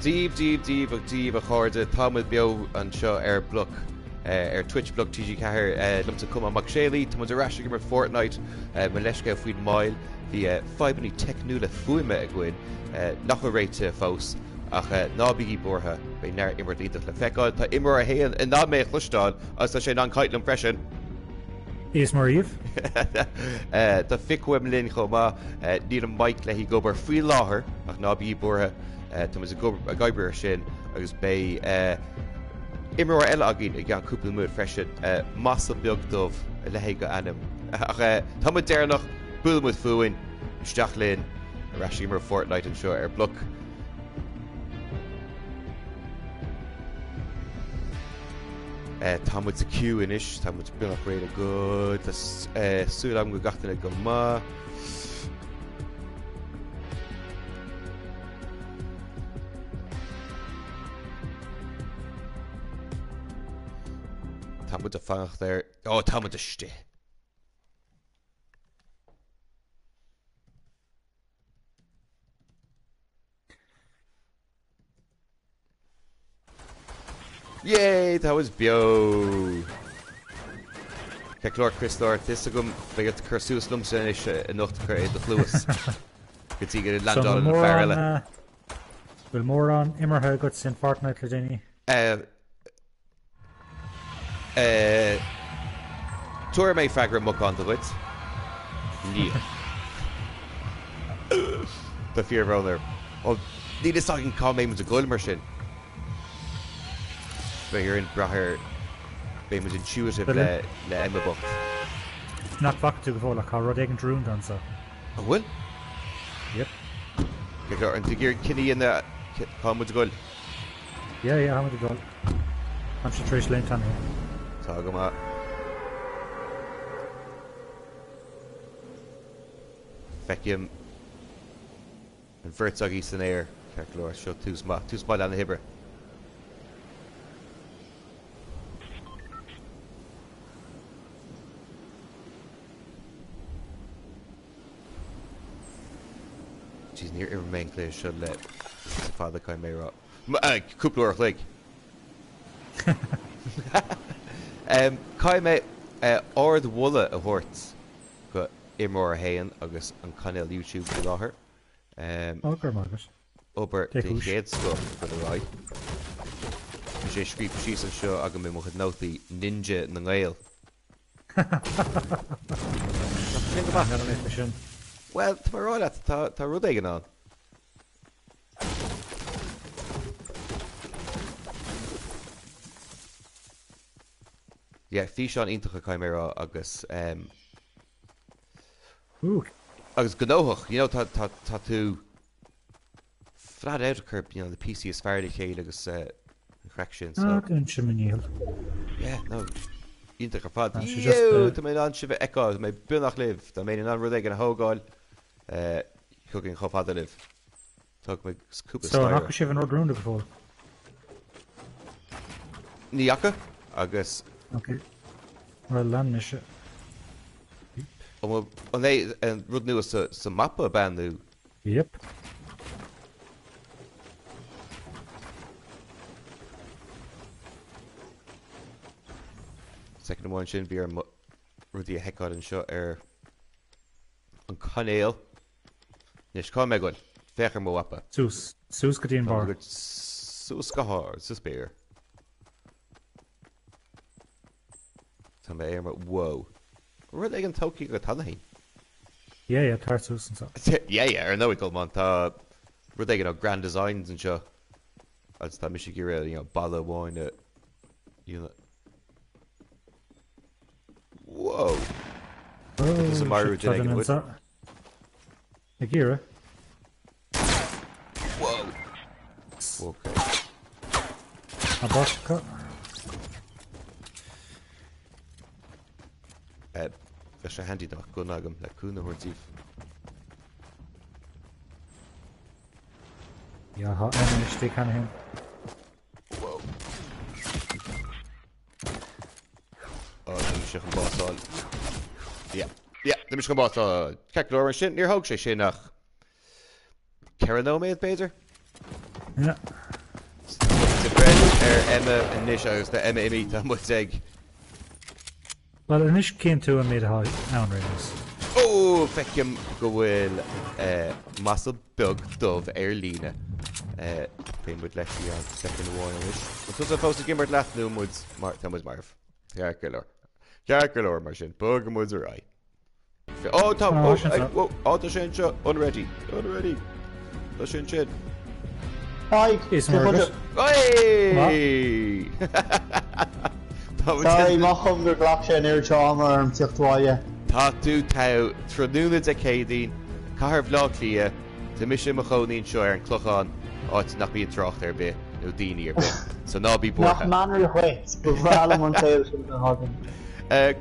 Dia daoibh, Dia daoibh, Dia daoibh a chairde, tá muid beo anseo ar Bloc, ar Twitch Bloc TG4, liomsa Colmán Mac Séalaigh, tá muid ar ais ag imirt Fortnite, mo leithscéal faoin moill, bhí fadhbanna teicniúla fuaime againn nach bhfuil réitithe fós, ach ná bígí buartha, beidh neart imirt iontach le feiceáil, tá imreoir a haon in ann mé a chloisteáil agus tá sé in ann caint liom freisin! Is mar iamh. Tá Ficwem linn chomh maith. Níl an mic léi ag obair faoi láthair, ach ná bígí buartha, tá muid ag oibriú air sin agus beidh imreoir eile againn i gceann cúpla nóiméad freisin. Masla beag dubh a leithéid d'ainm. Ach tá muid deireanach, buailfidh muid fúinn, isteach linn, ar ais ag imirt Fortnite anseo ar Bloc. Tá muid sa queue anois, tá muid beagnach réidh le go. Tá súil agam go gach duine go maith. Tá muid ag fanacht ar... Ó, tá muid istigh! Yay! Tá muid beo! Ceart go leor Criostóir, tá fhios agam, beidh ort cur suas liomsa anois anocht cur é i do chluas go dtí go landálann an fear eile. Bhfuil mórán imeartha agat in Fortnite le déanaí? Tabharfaidh mé freagra macánta dhuit. Níl. Tá fíorbhrón orm. Ó, níl fhios againn cá mbeidh muid ag goil mar sin. Beidh orainn brath ar... Beidh muid intuitive le le Emma bocht. Nach bhfaca tú go fóill ach tá rud éigin rúnda anseo. An bhfuil? Yep. An tú ag iarraidh cinneadh a dhéanamh cá muid ag goil? Yeah, yeah, táimid ag dul. Táimse tar éis léimt cheana féin. Tá go maith. Feicim an bheirt agaibh san aer, ceart go leor, seo tús maith. Tús maith le na hoibre. Jeez, níor imir mé an cluiche seo le fada caithfidh mé a rá. Cúpla uair a chloig. Caithfidh mé ardmholadh a thabhairt go imreoir a haon agus an cainéal YouTube faoi láthair. Ó, go raibh maith agat. Obair den chéad scoth ag dul ar aghaidh. Tá sé scríofa síos anseo agam i mo chuid nótaí, Ninja na nGael. Nach sin go maith? Sin. Bhuel, tá mé ag rá leat, tá, tá rud éigin ann. Yeah, físeán iontach caithfidh mé a rá agus um, Ooh. agus gnóthach, you know, tá, tá, tá tú flat out ag cur you know, na píosaí is fearr le chéile agus an chraic sin so. Ah, déanaim mo dhícheall. Yeah, no, iontach ar fad. Tá sé just, Yo, tá mé in ann sibh a fheiceáil, tá mé beagnach libh, dá mbeinn in ann rud éigin a thógáil, thiocfainn chomh fada libh. Thóg mé cúpla So, an staighre. bhfaca sibh an rud rúnda go fóill? Ní fhaca, agus. Ok. Bhuel, lean mise. An bhfuil, an é an rud nua sa, sa mapa, ab ea, nó? Yep. Soicind amháin sin, bhí orm rudaí a sheiceáil anseo ar an cainéal. Anois, cá mbeidh mé ag goil? Féach ar mo mhapa. Suas. Suas go dtí an barr. Suas go hard sa spéir. Tá mé ar mo... Whoa. Rud éigin tógtha agat cheana féin. Yeah, yeah, tar suas anseo. Yeah, yeah, ar ndóigh, Colmán, tá rud éigin ó Grand Designs anseo agus tá mise ag iarraidh, you know, balla amháin a dhéanamh. Whoa! Oh, Tá marú shit, tá duine duine éigin anseo. Ag iarraidh. Whoa! Okay. Tá beirt acu. Eh, bheadh sé handy dá mbeadh gunna agam le cúnamh a thabhairt daoibh. Yeah, tá enemy istigh cheana féin. Whoa. Oh, tá mise chun bás a fháil. Yeah, yeah, tá mise chun bás a fháil. Ceart go leor ansin, níor thóg sé sin ach 4 nóiméad, b'fhéidir? Yeah. ar Emma anois agus tá Emma imithe, tá muid ag. Bhuel, anois cíonn tú an méid atá ann, ar aon nós. Ó, feicim go bhfuil masal beag dubh ar líne. Beidh muid leis i gceann soicind amháin anois. An tusa fós ag imirt leat nó muid mar tá muid marbh? Ceart go leor. Ceart go leor mar sin. Bogfaidh muid ar aghaidh. Ó tá ó ó ó tá sé anseo unready unready Tá sé ansin. Hi. Is mar agat. Hey! Sorry, maith dhom gur ghlac sé an oiread seo ama orm teacht abhaile. Tá tú togha tráthnóna Dé Céadaoin, Cathair Bhaile Átha Cliath, tá mise i mo chónaí anseo ar an Clochán, áit nach mbíonn trácht ar bith nó daoine ar bith, so ná bí Nach buartha. meanraí dhuit, ba bhreá liom an saol sin a bheith agam.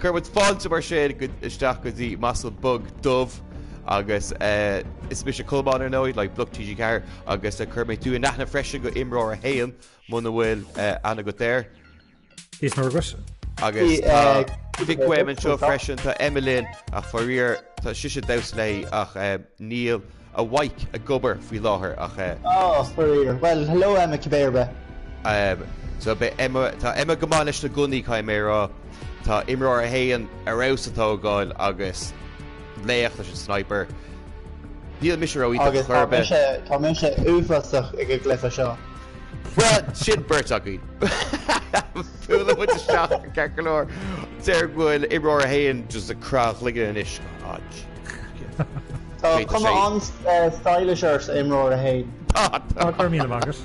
Cuir muid fáilte mar sin isteach go dtí Masal Bog Dubh agus is mise Colmán ar ndóigh, le Bloc TG4 agus cuirfidh mé tú in aithne freisin go imreoir a haon muna bhfuil aithne agat air. Is mar agat. Agus tá Vic uaim anseo freisin, tá Emma linn ach faraor tá sise ag damhsa léi ach níl a mhic ag obair faoi láthair ach. Oh, faraor. Well, hello Emma cibé ar bith. So beidh Emma, tá Emma go maith leis na gunnaí caithfidh mé a rá. Tá imreoir a haon ar fheabhas sa tógáil agus laoch leis an sniper. Níl mise ró-iontach Agus chor ar tá bith. mise, tá mise uafásach ag an gcluiche seo. Bhuel, sin beirt againn. Buailfidh muid isteach ceart go leor. Deir go bhfuil imreoir a haon just ag crá a chloigeann anois. Oh, Tá cuma an-stylish ort, imreoir a haon. Tá, tá. Go raibh míle maith agat.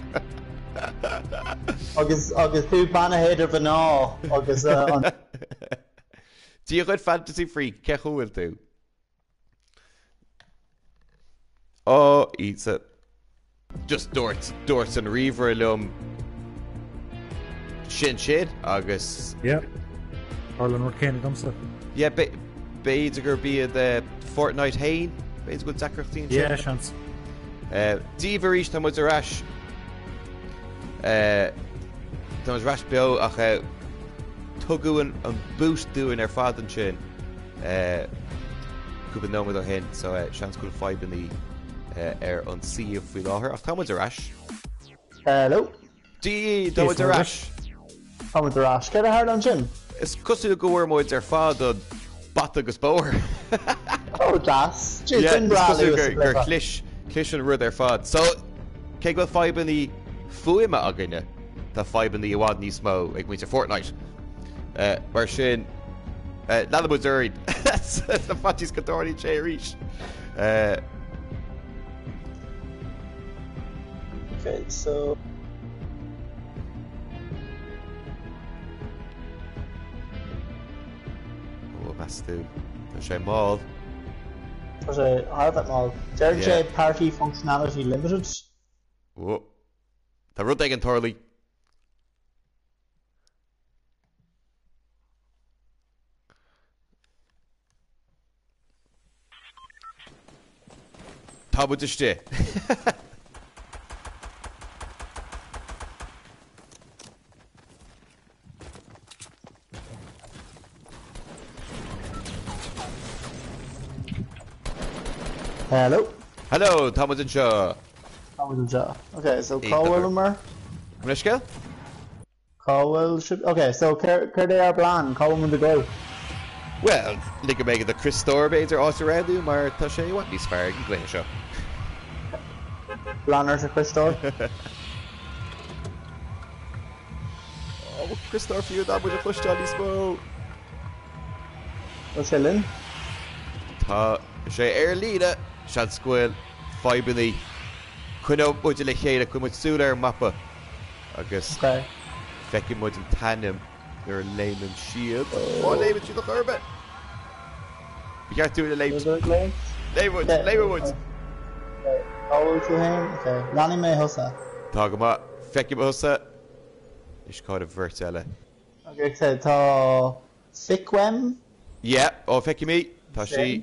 Agus agus tú beannaithe idir mhná agus an. Dia dhuit Fantasy Freak, cén chaoi a bhfuil tú? Ó, Íosa. Just dúirt, dúirt an ríomhaire liom sin sin agus. Yeah. Tharla an rud céanna domsa. Yeah, b'fhéidir gurb iad Fortnite féin, b'fhéidir go bhfuil deacrachtaí ansin. Yeah, seans. Dia dhaoibh arís, tá muid ar ais. Tá muid ar ais beo ach tugadh an boot dúinn ar fad ansin. Cúpla nóiméad ó shin, so seans go bhfuil fadhbanna ar an suíomh faoi láthair, ach tá muid ar ais. Hello. Dia, tá muid ar ais. Tá muid ar ais. Céard a tharla ansin? Is cosúil go bhfuair muid ar fad an bata agus bóthar. Ó, deas. Yeah, is cosúil gur chlis, chlis an rud ar fad. So, cé go bhfuil fadhbanna fuaime againne, tá fadhbanna i bhfad níos mó ag muintir Fortnite. Mar sin, leanfaidh muid orainn le faitíos go dtarlaíonn sé arís. Okay, so... Ó, meas tú, tá sé mall. Tá sé thar a bheith mall. Deireann sé party functionality limited. Ó, tá rud éigin tarlaithe. Tá muid istigh. Hello. Hello, tá muid anseo. Tá muid anseo. Ok, so cá bhfuileamar? An scéal? Cá bhfuil sibh? Ok, so céard é ár bplean? Cá bhfuil muid ag dul? Bhuel, ligfidh mé do Christóir b'fhéidir áit a roghnú mar tá sé i bhfad níos fearr ag an gcluiche seo. Lean ort a Christóir. Ó, Christóir fiú ná muid a chloisteáil níos mó. Bhfuil sé linn? Tá sé ar líne, seans go bhfuil fadhbanna. Coinneoidh muid le chéile, coinneoidh muid súil ar an mapa. Agus feicfidh muid an t-ainm nuair a léimeann siad. Má léimeann siad ar chor ar bith! Ba cheart dúinn a léimt. Léim muid! Léimfidh muid! Cá bhfuil tú féin? Ok. Leanfaidh mé thusa. Tá go maith. Feicim thusa. Anois cá bhfuil an bheirt eile? Ok, tá Fiquem? Yeah, ó feicim í. Tá sí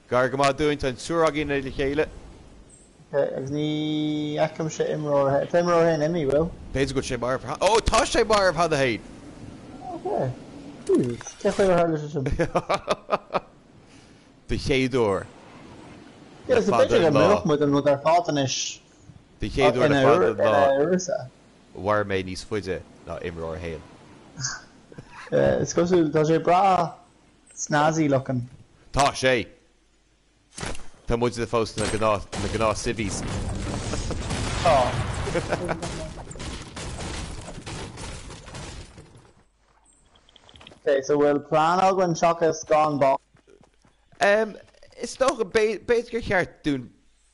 gar go maith dúinn, tá an triúr againn le chéile. Ok, agus ní fheicimse imreoir, tá imreoir a haon imithe, bhfuil? B'fhéidir go bhfuil sé marbh, ó tá sé marbh cheana féin! Ok, Jesus, cén chaoi ar tharla sé sin? Den chéad uair le fada B'fhéidir go an lá. mbuafadh muid an rud ar fad anois Den chéad uair le fada an lá. ina uireasa. Mhair mé níos faide ná imreoir a haon. Is cosúil, tá sé breá snazzy looking. Tá sé! Tá muidne fós na gnáth, na gnáth civvies. Tá. Ok, so bhfuil plean againn seachas gan bá? Em, is dócha, b'fhéidir gur cheart dúinn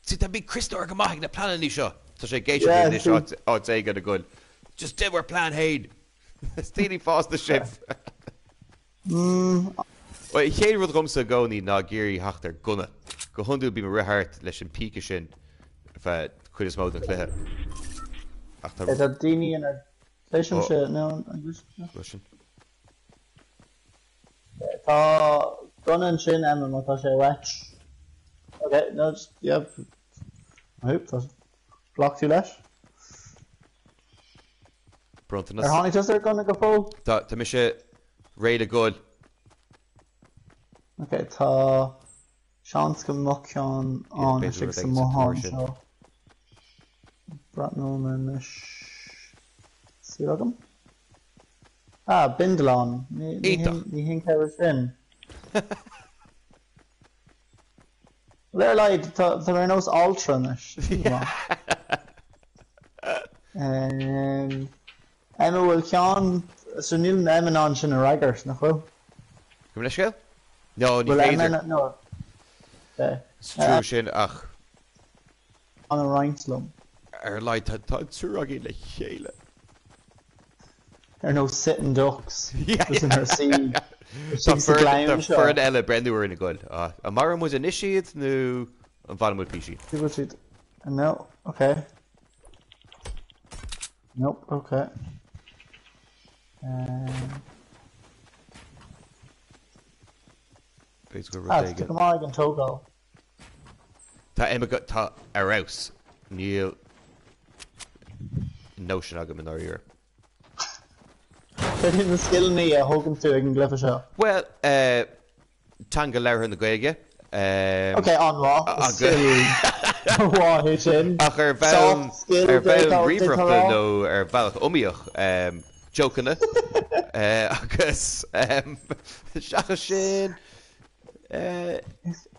See, tá bíonn Criostóir go maith ag na pleananna seo. Tá sé ag éisteacht linn anois áit éigin ag goil. Just déan bhur plean fhéin! Is daoine fásta sibh! Bhuel, an chéad rud dhomsa i gcónaí ná ag iarraidh theacht ar gunna. Go hiondúil bím ag rith thart leis an píce sin ar feadh cuid is mó den chluiche. Ach tá. Tá daoine ina Cloisimse nó an. Tá gunna ansin Emma má tá sé uait. Ok, no just, yeah. I hope tá. Ghlac tú leis? Bronntanas. Ar tháinig tusa ar gunna go fóill? Tá, tá mise réidh le goil. Ok, tá seans go mbeadh ceann ann istigh sa mbothán seo. Breathnóidh mé anois. Súil agam. Ah, bindealán. Iontach. Ní haon chabhair sin. Well, ar a laghad, tá mé ar nós altra anois. Emma, bhfuil ceann... So níl Emma in ann sin a fhreagairt, nach bhfuil? Gabh mo leithscéal? No, ní féidir. No. Is trua sin ach... An a roinnt liom. Ar a laghad tá an triúr againn le chéile. Ar nós sitting ducks just inár suí istigh sa ghleann seo. Tá foireann eile ag breathnú orainn ag goil. An maróidh muid anois iad nó an bhfanfaidh muid píosaí? See what siad. No, ok. Nope, ok. Um, B'fhéidir go rud éigin. Tá go maith ag an tógáil. Tá Emma go, tá ar fheabhas. Níl notion agam i ndáiríre. Cad iad na scileanna a thógann tú ag an gcluiche seo? Bhuel, eh, teanga labhartha na Gaeilge. Eh, Ok, an-mhaith. Is scil mhaith é sin. Ach ar bhonn, Soft skill, ar bhonn d'fhéadfá ríomhaireachta rá. nó ar bhealach iomaíoch, eh, jokeanna, eh, agus, eh, seachas sin,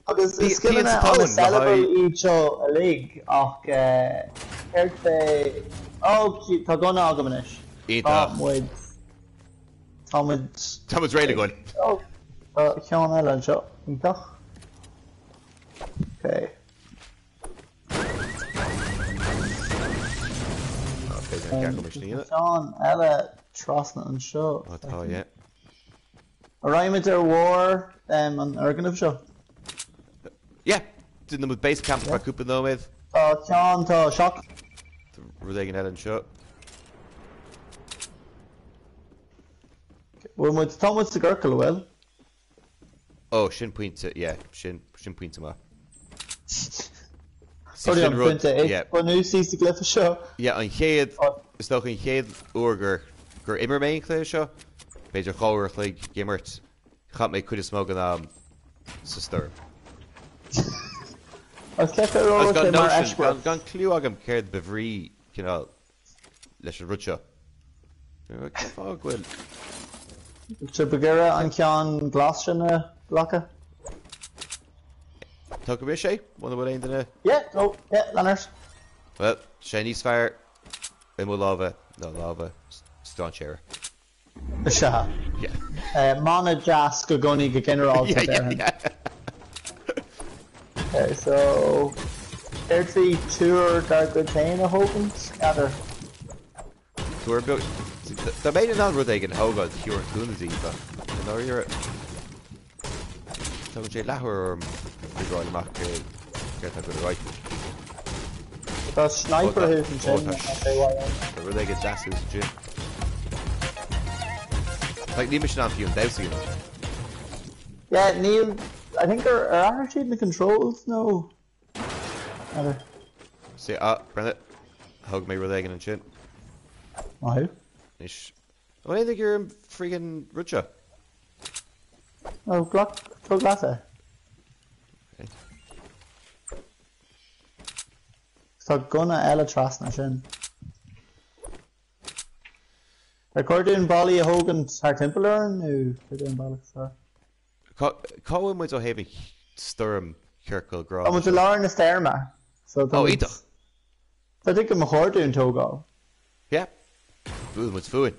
Agus is scileanna an-sellable iad seo uilig ach céard fé... Ó, tá gunna agam anois. Tá muid... Tá muid... Tá muid réidh le goil. Ó, tá ceann eile anseo. Iontach. Ok. Ceann eile trasna anseo. Ó, tá, yeah. An raghaimid ar bharr an fhoirgnimh seo? Yeah! Déanfaidh muid base camp ar feadh cúpla nóiméad. Tá ceann, tá seach. Tá rud éigin eile anseo. Bhfuil muid, tá muid sa gciorcal, an bhfuil? Oh, sin pointe, yeah, sin, sin pointe maith. Sorry, an pointe is bunúsaí sa gcluiche seo. Yeah, an chéad, is dócha an chéad uair gur, gur imir mé an cluiche seo, b'fhéidir 2 uair a chloig ag imirt, chaith mé cuid is mó den am sa stoirm. Agus cé acu a raibh sé mar eispéireas? Gan cliú agam céard ba bhrí cineál leis an rud seo. Cén fáth go bhfuil? Sé ba ghiorra an ceann glas sin a ghlacadh. Tógfaidh mise é, muna bhfuil aon duine. Yeah, go, yeah, lean ort. Bhuel, sé níos fearr i mo lámha ná lámha strainséara. Is ea. Yeah. Mana deas do gunnaí go ginearálta, Yeah, yeah, déarfainn. yeah. Okay, so céard faoi túr dár gcuid féin a thógaint? N'fheadar. Túr beag. Dá mbeinn in ann rud éigin a thógáil thiúrfainn cúnamh daoibh ach i ndáiríre tógann sé leathuair orm figuráil amach céard céard tá ag dul ar aghaidh. Tá sniper Ó, tá- thuas ó, ansin, tá tá sé uaidh. Tá rud éigin deas thuas ansin. Like, níl mise in ann fiú an damhsa a dhéanamh. Yeah, níl, I think ar ar athraigh siad na controls nó? N'fheadar. See, ah, Brenda, thóg mé rud éigin ansin. Maith thú. Anois, an bhfuil aon duine ag iarraidh an freaking rud seo? Ó, glac, tóg leat é. Okay. Tá gunna eile trasna sin. Ar chóir dúinn ballaí a thógaint thar timpeall orainn nó cad é an bealach is fearr? Cá bhfuil muid ó thaobh an stoirm chiorcal Tá muid i gránna seo? lár na stoirme so tá Ó, muid iontach! Tá tuigim go mba chóir dúinn tógáil. Yeah. Bhuail muid fúinn.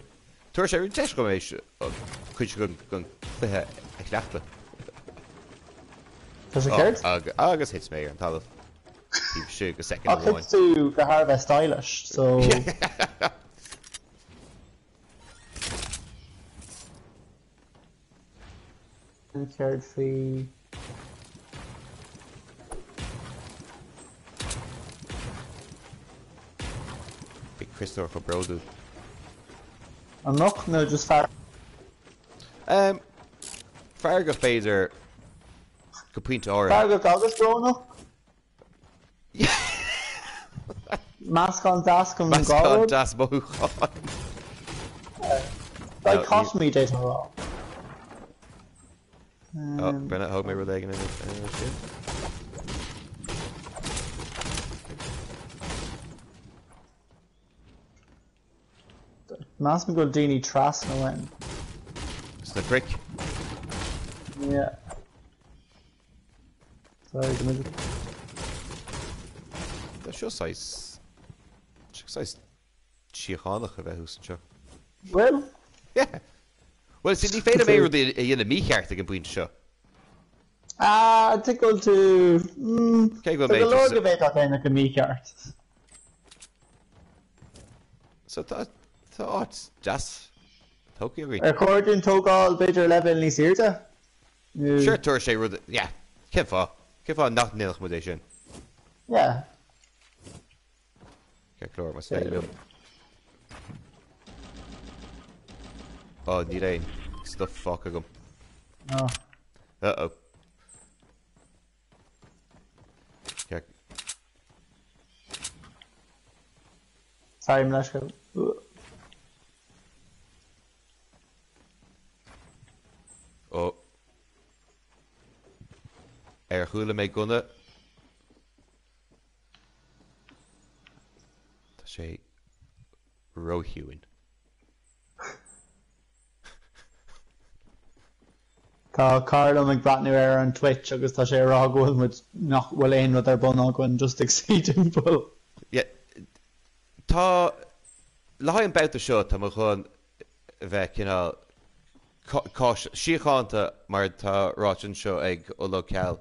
Tabharfaidh sé deis dom é cuid den chluiche a chleachtadh. Tá sé ceart? Agus thit mé ar an talamh. Taobh istigh de soicind Ach thit amháin. tú go thar a bheith stylish, so. Céard faoi. Bhí Criostóir chomh bródúil. An mbeadh nó just fear. Um, feargach b'fhéidir go pointe áirithe. Feargach agus brónach? Meascán deas den dhá Meascán rud. deas mothúchán. Dichotomy d'fhéadfá a rá. Ó, Brenna, thóg mé rud éigin ansin. Measaim go bhfuil daoine trasna uainn. Sna cnoic. Yeah. Sorry, go mbeidh. Tá seo saghas... saghas síochánach a bheith thuas anseo. Bhfuil? Yeah. Bhuel, see, ní féidir liom aon rud a dhéanamh mícheart ag an bpointe seo. Ah, tuig go bhfuil tú... Mm, Cé go tá bhfuil mé go leor just... go bhféadfá a dhéanamh go mícheart. So tá, tá áit deas tógtha againn. Ar chóir dúinn tógáil b'fhéidir leibhéal níos airde? Nó... Sure, tabharfaidh sé rud, yeah, cén fáth? Cén fáth nach ndéanfadh muid é sin? Yeah. Ceart go leor, más féidir liom. Ó, níl aon stuff fágtha agam. Oh. Uh-oh. Ceart. Sorry, mo leithscéal. Ó. Ar chuala mé gunna? Tá sé róchiúin. Tá cara liom ag breathnú ar an Twitch agus tá sé ag rá go bhfuil muid, nach bhfuil aon rud ar bun againn, just ag suí timpeall. Yeah. Tá, le haghaidh an babhta seo, tá mé chun a bheith cineál síochánta mar atá ráite anseo ag Ológ Ceal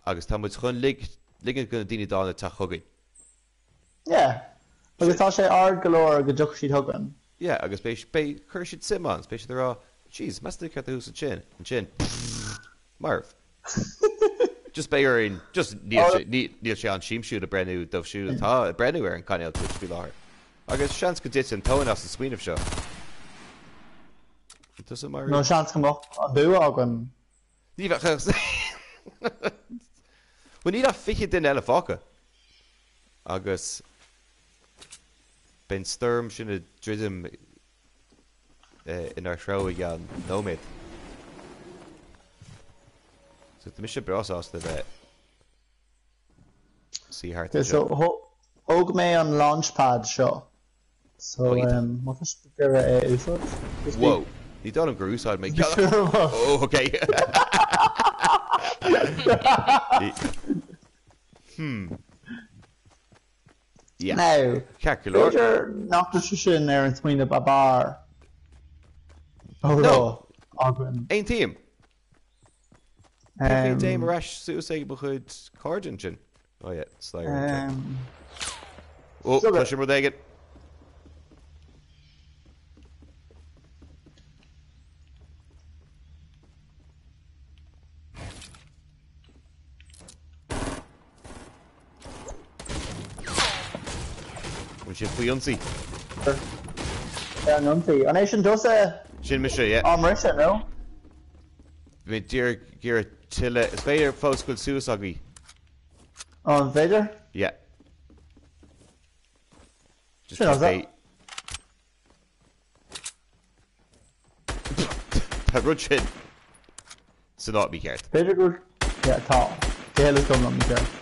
agus tá muid chun ligint do na daoine dána teacht chugainn. Yeah. Agus tá sé ard go leor go dtiocfaidh siad chugainn. Yeah, agus beidh, beidh, cuirfidh siad suim ann, beidh siad ag rá, Jeez, meas tú céard atá thuas ansin? Ansin, marbh. Just beidh orainn, just níl sé, níl sé an-siamsúil ag breathnú dóibh siúd atá ag breathnú ar an cainéal Twitch faoi láthair. Agus seans go dtitfidh an tóin as an smaoineamh seo. An tusa, Máirín? Nó seans go mbeadh an bua againn. Ní bheadh. Bhuel, níl ach 20 duine eile fágtha. Agus beidh an stoirm sin ag druidim inár dtreo i gceann nóiméad. So tá mise breá sásta a bheith suí thart Okay, so anseo. thóg mé an launchpad seo. So Ó, iontach. má tá sibh ag iarraidh é a úsáid, just bí Whoa, ní dóigh liom gur úsáid mé bí ceann. sure about. Oh, okay. Hmm. Yeah. Now, Ceart go leor. b'fhéidir nach raibh sé sin ar an smaoineamh ab fhearr a No. raibh againn. Aontaím. Cén chaoi a dtéim ar ais suas ag mo chuid cairde ansin? Oh yeah, slider anseo. Oh, Sugar. cloisim rud éigin. Bhfuil sibh faoi ionsaí? Ar an ionsaí. An é sin tusa? Sin mise, yeah. Á mbriseadh, nó? Bhí mé díreach ag iarraidh tuilleadh. Is féidir fós goil suas agaibh. Ó, an féidir? Yeah. Just Sin caithfidh. Tá rud sin san áit mícheart. B'fhéidir go bhfuil, yeah, tá. Déanamh dom liom mícheart.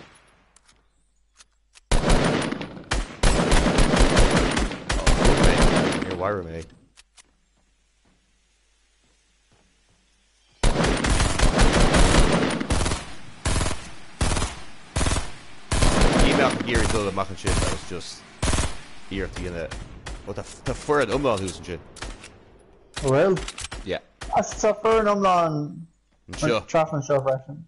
Ó, mé. Níor mharaigh mé. dul amach ansin agus just iarracht a dhéanamh. Ó tá tá foireann iomlán thuas ansin. Bhfuil? Yeah. As tá foireann iomlán Anseo. trasna anseo freisin.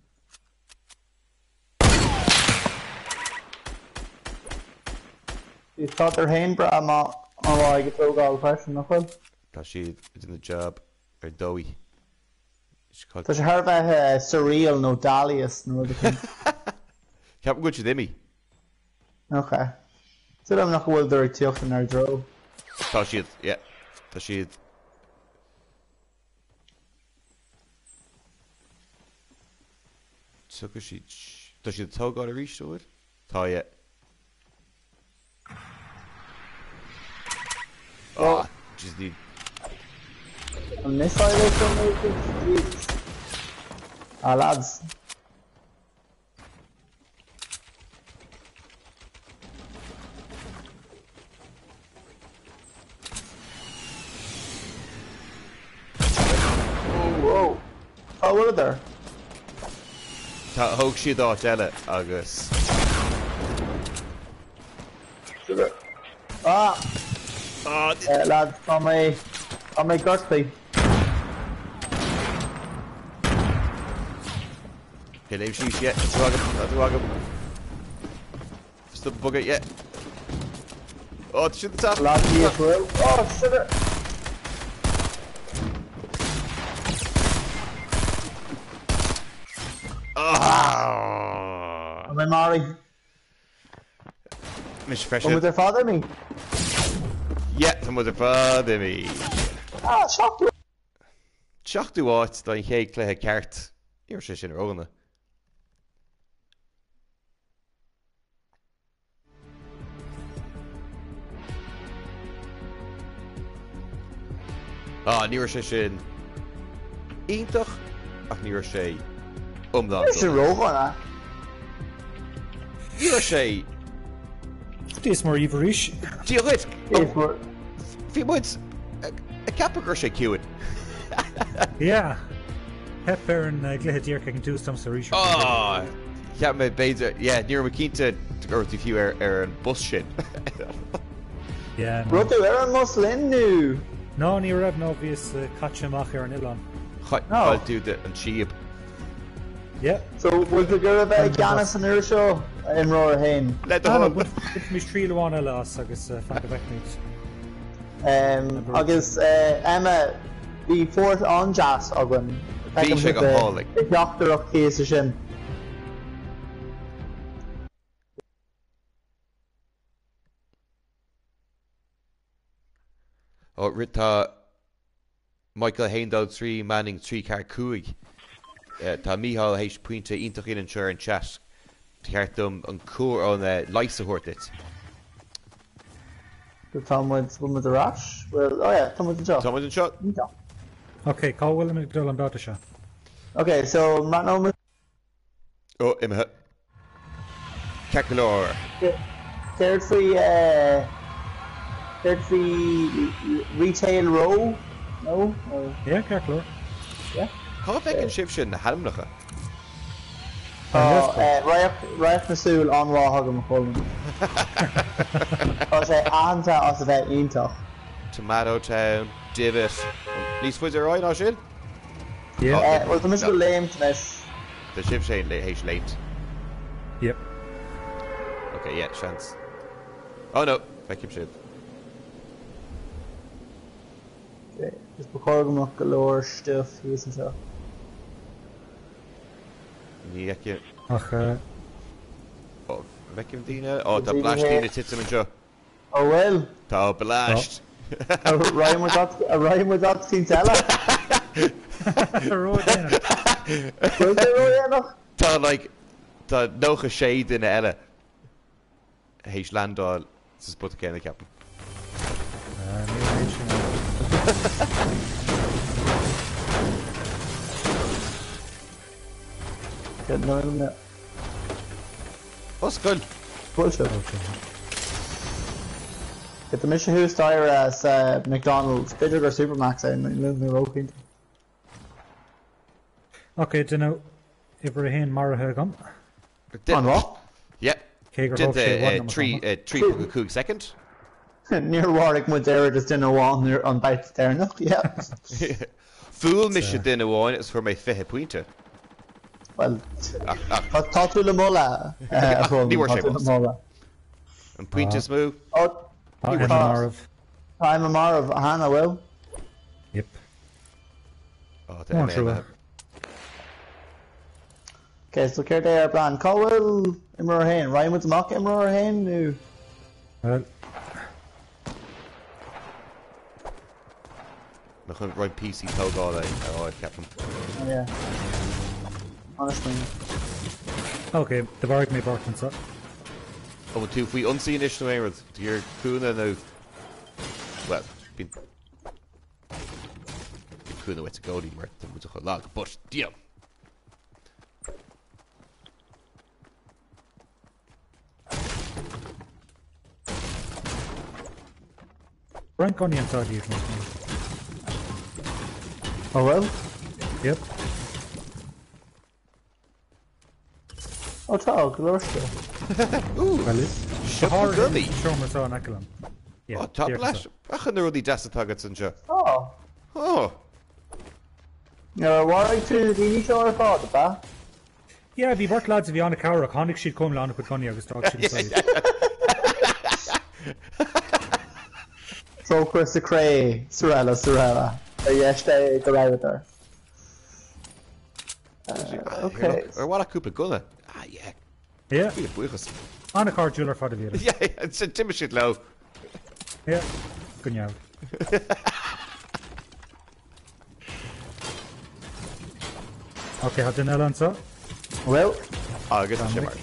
Tá siad féin breá maith an-mhaith ag tógáil freisin, nach bhfuil? Tá siad ag déanamh jab ar dóigh. Tá sé thar a bheith surreal nó Dali-esque nó rud éicint. Ceapaim go bhfuil siad imithe. Ok. Is dóigh liom nach bhfuileadar ag tíocht inár dtreo. Tá siad, yeah. Tá siad. Tiocfaidh siad. Tá siad ag tógáil arís, an bhfuil? Tá, yeah. Ah, just ní. An missile é seo nó Jesus. Ah, lads. Whoa. Cá bhfuileadar? Tá, thóg siad áit eile agus. Sugar. Ah! Ah! Eh, lads, tá mé, tá mé gortaithe. Ok, léim síos, yeah, tá tú agam, tá tú agam. Stop bogadh, yeah. Oh, tá siad ag teacht. Lads, bhfuil. Oh, sugar! Ah! Tá mé maraithe. Mise freisin. Tá muid ar fad imithe? Yeah, tá muid ar fad imithe. Ah, 7ú. 7ú áit don chéad cluiche ceart. Ní raibh sé sin ródhona. Ah, ní raibh sé sin iontach ach ní raibh sé iomlán. Ní raibh sé ródhona. Ní raibh sé. Dia is Muire dhaoibh arís. Dia dhuit! Bhí muid ag ceapadh go raibh sé ciúin. Yeah. Theip ar an gcluiche díreach ag an tús domsa arís. Ah! Cheap mé b'fhéidir, yeah, ní raibh mé cinnte go raibh tú fiú ar ar an bus sin. Yeah, no. Raibh tú ar an mbus linn nó? No, ní raibh, no, bhíos caite amach ar an oileán. Chaill tú an síob. Yeah. So, bhfuil tú ag iarraidh a bheith i gceannas an uair seo, a imreoir a haon? Le do thoil. Bainfimid triail amháin eile as agus fan go bhfeicfimid. Agus Emma, bhí port an-deas againn. Bhí sé go hálainn. I dteachtaireacht thíos ansin. Ó, tá Michael 1, 2, 3, Manning 3, 4, 5. Tá Mícheál théis pointe iontach a dhéanamh anseo ar an chat. Ba cheart dom an cóir an leigheas a thabhairt duit. So tá muid, bhfuil muid ar ais? Bhfuil, oh yeah, tá muid anseo. Tá muid anseo. Iontach. Ok, cá bhfuilimid ag dul an babhta seo? Ok, so mbreathnóidh muid. Ó, imithe. Ceart go leor. Céard faoi, céard faoi Retail Row? No? Or? Yeah, ceart go leor. Yeah? Cá bhfeiceann sibhse na hainmneacha? Tá radharc na súl an-mhaith agam, a Cholm. Tá sé aitheanta as a bheith iontach. Tomato Town, Divot. Níos faide ar aghaidh ná sin? Yeah. Bhuel, tá mise ag léimt anois. Tá sibhse théis léimt. Yep. Ok, yeah, seans. Oh no, feicim sibh. Ok, is ba chóir go mbeadh go leor stuif thíos anseo. Ní fheicim... Ach eh... Oh, feicim daoine? Oh, tá bleaist daoine ag titim anseo. Ó bhfuil? Tá bleaist. Raghaidh muid áit eicínt eile. Ródhéanach. Bhfuil sé ródhéanach? Tá like, tá 96 duine eile théis landáil sa spota céanna ceapaim. Níl an méid sin ann. Oscail! Bullshit. Tá mise thuas staighre sa McDonald's, b'fhéidir gur Supermacs é, níl mé róchinnte. Ok, duine uimhir a haon maraithe agam. An-mhaith. Yeah. Ok, Cé gur thóg sé i bhfad Déanta 3.5 soicind. Níor mharaigh muid oiread is duine amháin an babhta deireanach, yeah. Bhuail mise duine amháin agus fuair mé 20 pointe. Bhuel, tá tú le moladh, a Chromail, Ní bhfuair tá sé tú le bás. moladh. An pointe is mó. Ó, Tá Emma marbh. Tá Emma marbh, cheana, bhfuil? Yep. Ó, tá Emma imithe. Ok, so céard é ár bplean? Cá bhfuil imreoir a haon? Raghaidh muid amach imreoir a haon nó? Bhuel. Mé chun roinnt píosaí tógála a fháil, ceapaim. Oh yeah. An-smaoineamh. Ok, do mharaigh mé beirt anseo. An bhfuil tú faoi ionsaí anois nó aon rud? Tú ag iarraidh cúnamh nó... Bhuel, bíonn... Bíonn cúnamh uait i gcónaí mar tá muid chomh lag, but, yeah. Roinnt gunnaí anseo díobh más maith. Oh bhfuil? Yep. Ó tá, go leor seo. Well, is Siopa gunnaí. Seomra seo in aice liom. Ó, tá leis. Ach na rudaí deasa atá agat anseo. Tá. Ó. Ar mharaigh tú na daoine seo ar fad, ab ea? Yeah, bhí beirt lads a bhí an-chabhrach, tháinig siad chugam le an-chuid gunnaí agus d'fhág siad anseo iad. Trócaire sa chré, Sorella, Sorella. Ar dheis Dé go rabhadar. Ok. Ar mhaith leat cúpla gunna? Ah, yeah. Yeah. Míle buíochas. An-chairdiúil ar fad a bhíodar. Yeah, yeah, d'imigh siad leo. Yeah, go neamh. Ok, tá duine eile anseo. Bhfuil? Agus tá sé marbh.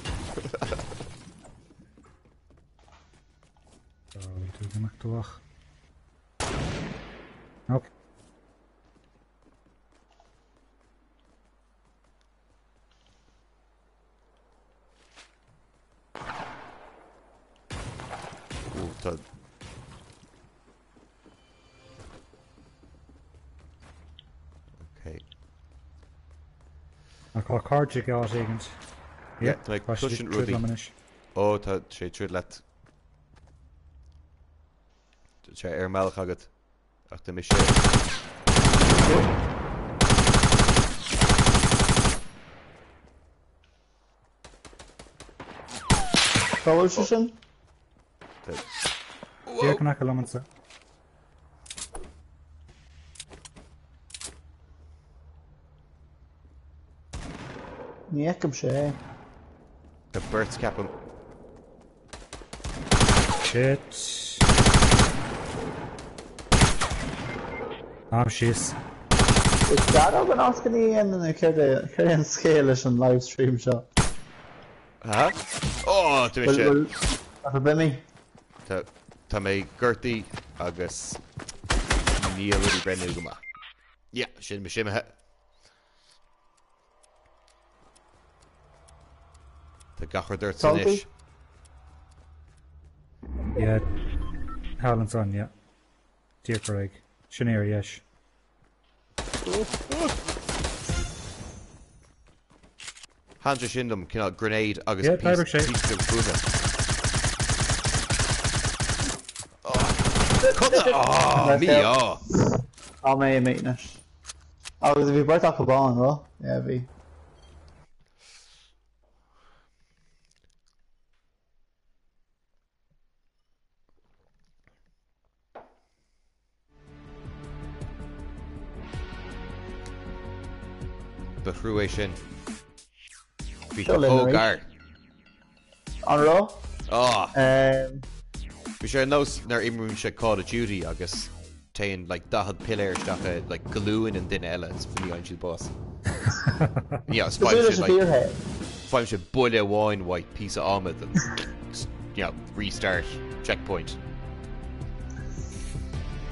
Tá tú ag imeacht amach. Ok. Ó, tá... Ok. Ach tá cairde ag áit éigint. Yeah, tá mé ag cloisint rudaí. Ó, tá sé ag troid leat. Tá sé ar an mbealach agat. Ach tá mise. Cá bhfuil sé sin? Díreach in aice liom anseo. Ní fheicim sé é. Tá beirt ceapaim. Shit. Am síos. Is dearg an ascainí a dhéanann nó céard é céard é an scéal leis an livestream seo? Ha? Ó, tá mise. Bhfuil tá tú imithe? Tá tá mé gortaithe agus níl rudaí ag breathnú go maith. Yeah, sin mise imithe. Tá gach rud ort anois. Yeah. Thall ansan, yeah. Díreach ar aghaidh. Sin é ar dheis. Thaitin sé sin liom, cineál grenade agus Yeah, d'oibrigh sé. píosa beag fuaime. Mí-ádh! Tá mé imithe anois. Agus bhí beirt acu ann, raibh? Yeah, bhí. Ba thrua é sin. Bhí Seo tú linn chomh arís. gar. An raibh? Ah! Um, Bhí sé ar nós nuair a imríonn sé Call of Duty agus téann like 40 piléar isteach i like glúin an duine eile is ní fhaigheann siad bás. Yeah, is Cosúil faigheann leis siad an like bhfíorshaol. faigheann siad buille amháin uaidh píosa adhmaid and you know, restart, checkpoint.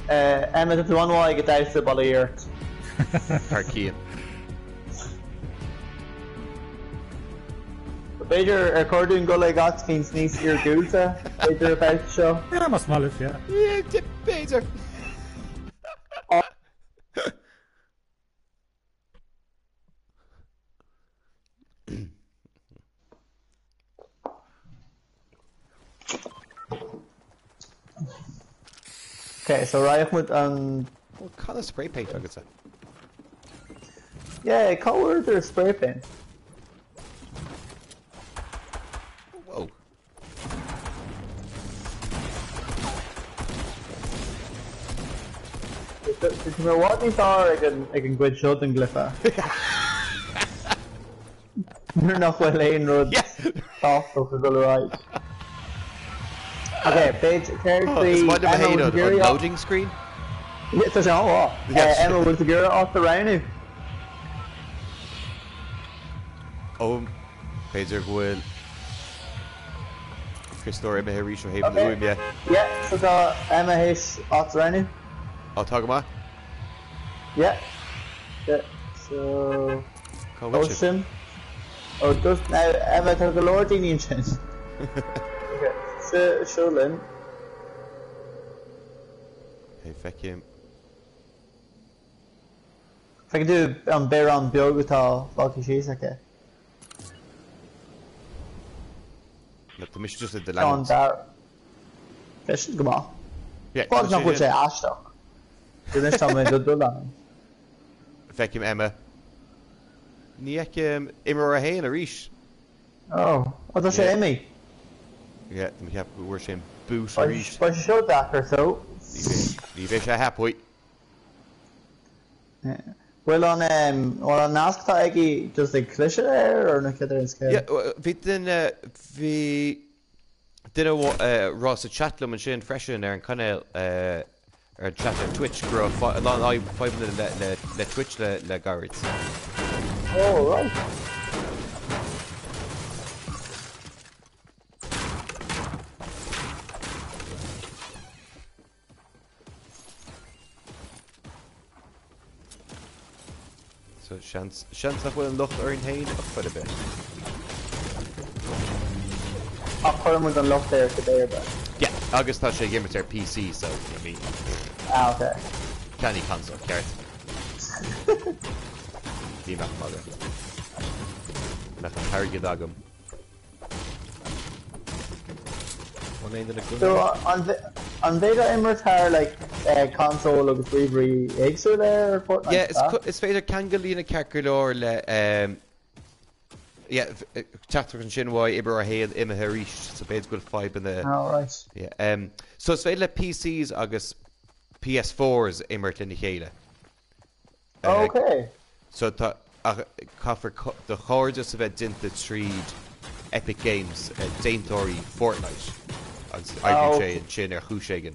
Eh, Emma, tá tú an-mhaith ag damhsa bail ó Dhia ort. Thar cionn. B'fhéidir ar chóir dúinn dul ag áit éicint níos iargúlta, b'fhéidir an babhta seo. Yeah, más maith libh, yeah. Yeah, b'fhéidir. Ok, so raghadh muid an. Bhfuil canna spray paint agatsa? Yeah, cá bhfuair spray paint? Whoa. Tá mé i bhfad níos fearr ag an ag an gcuid seo den gcluiche. Nuair nach bhfuil aon rud tábhachtach ag dul ar aghaidh. Ok, b'fhéidir céard Oh, faoi is maith liom a Emma théann bhfuil an tú ag iarraidh loading screen. Yeah, tá sé an-mhaith. Yes. Emma bhfuil tú ag iarraidh áit a roghnú? Ó, b'fhéidir go bhfuil Criostóir imithe arís ó thaobh na Ok. huaimhe. Yeah, so tá Emma théis áit a roghnú. Á, tá go maith. Yeah. Yeah, so. Cá bhfuil Ó sibh? sin. Ó dúirt now Emma tá go leor daoine ansin. Ok, seo seo linn. Ok, feicim. Feiceann tú an biorán beag atá fágtha síos aici. No, tá mise just ag do Tá an leanúint. dara. Tá sin go maith. Yeah, Fág tá nach sé bhfuil sin. sé aisteach. Anois tá mé do do leanúint. Feicim Emma. Ní fheicim imreoir a haon arís. Oh, oh tá sé Yeah. imithe. Yeah, tá mé ag ceapadh go bhfuair sé an boot Beidh arís. beidh sé seo deacair so. Ní bheidh, ní bheidh sé thapaidh. Yeah. Bhfuil an um, bhfuil an nasc atá aige just ag cliseadh air or nó cad é an scéal? Yeah, bhí duine, bhí duine ag rá sa chat liom ansin freisin ar an cainéal, ar an chat ar Twitch go raibh a lán fadhbanna le Twitch le gairid. Oh right. So seans, seans nach bhfuil an locht orainn féin ach chor ar bith. Ach chuir muid an locht air cibé ar bith. Yeah, agus tá sé ag imirt ar PC so, I mean, Ah, ok. Ceannaigh console, ceart. Ní bheadh magadh. Mbeadh an t-airgead agam. An aon duine So an bhféadfá imirt thar like console agus ríomhairí éagsúla ar Fortnite? Yeah, is is féidir ceangal a dhéanamh ceart go leor le yeah, teachtaireacht ansin uaidh imreoir a haon imithe arís, so b'fhéidir go bhfuil fadhbanna. Oh right. Yeah, so is féidir le PCs agus PS4s imirt lena chéile. Ok. So tá, ach caithfear do chairdeas a bheith déanta tríd Epic Games, déantóirí Fortnite, agus oibríonn sé ansin ar chúis éigin.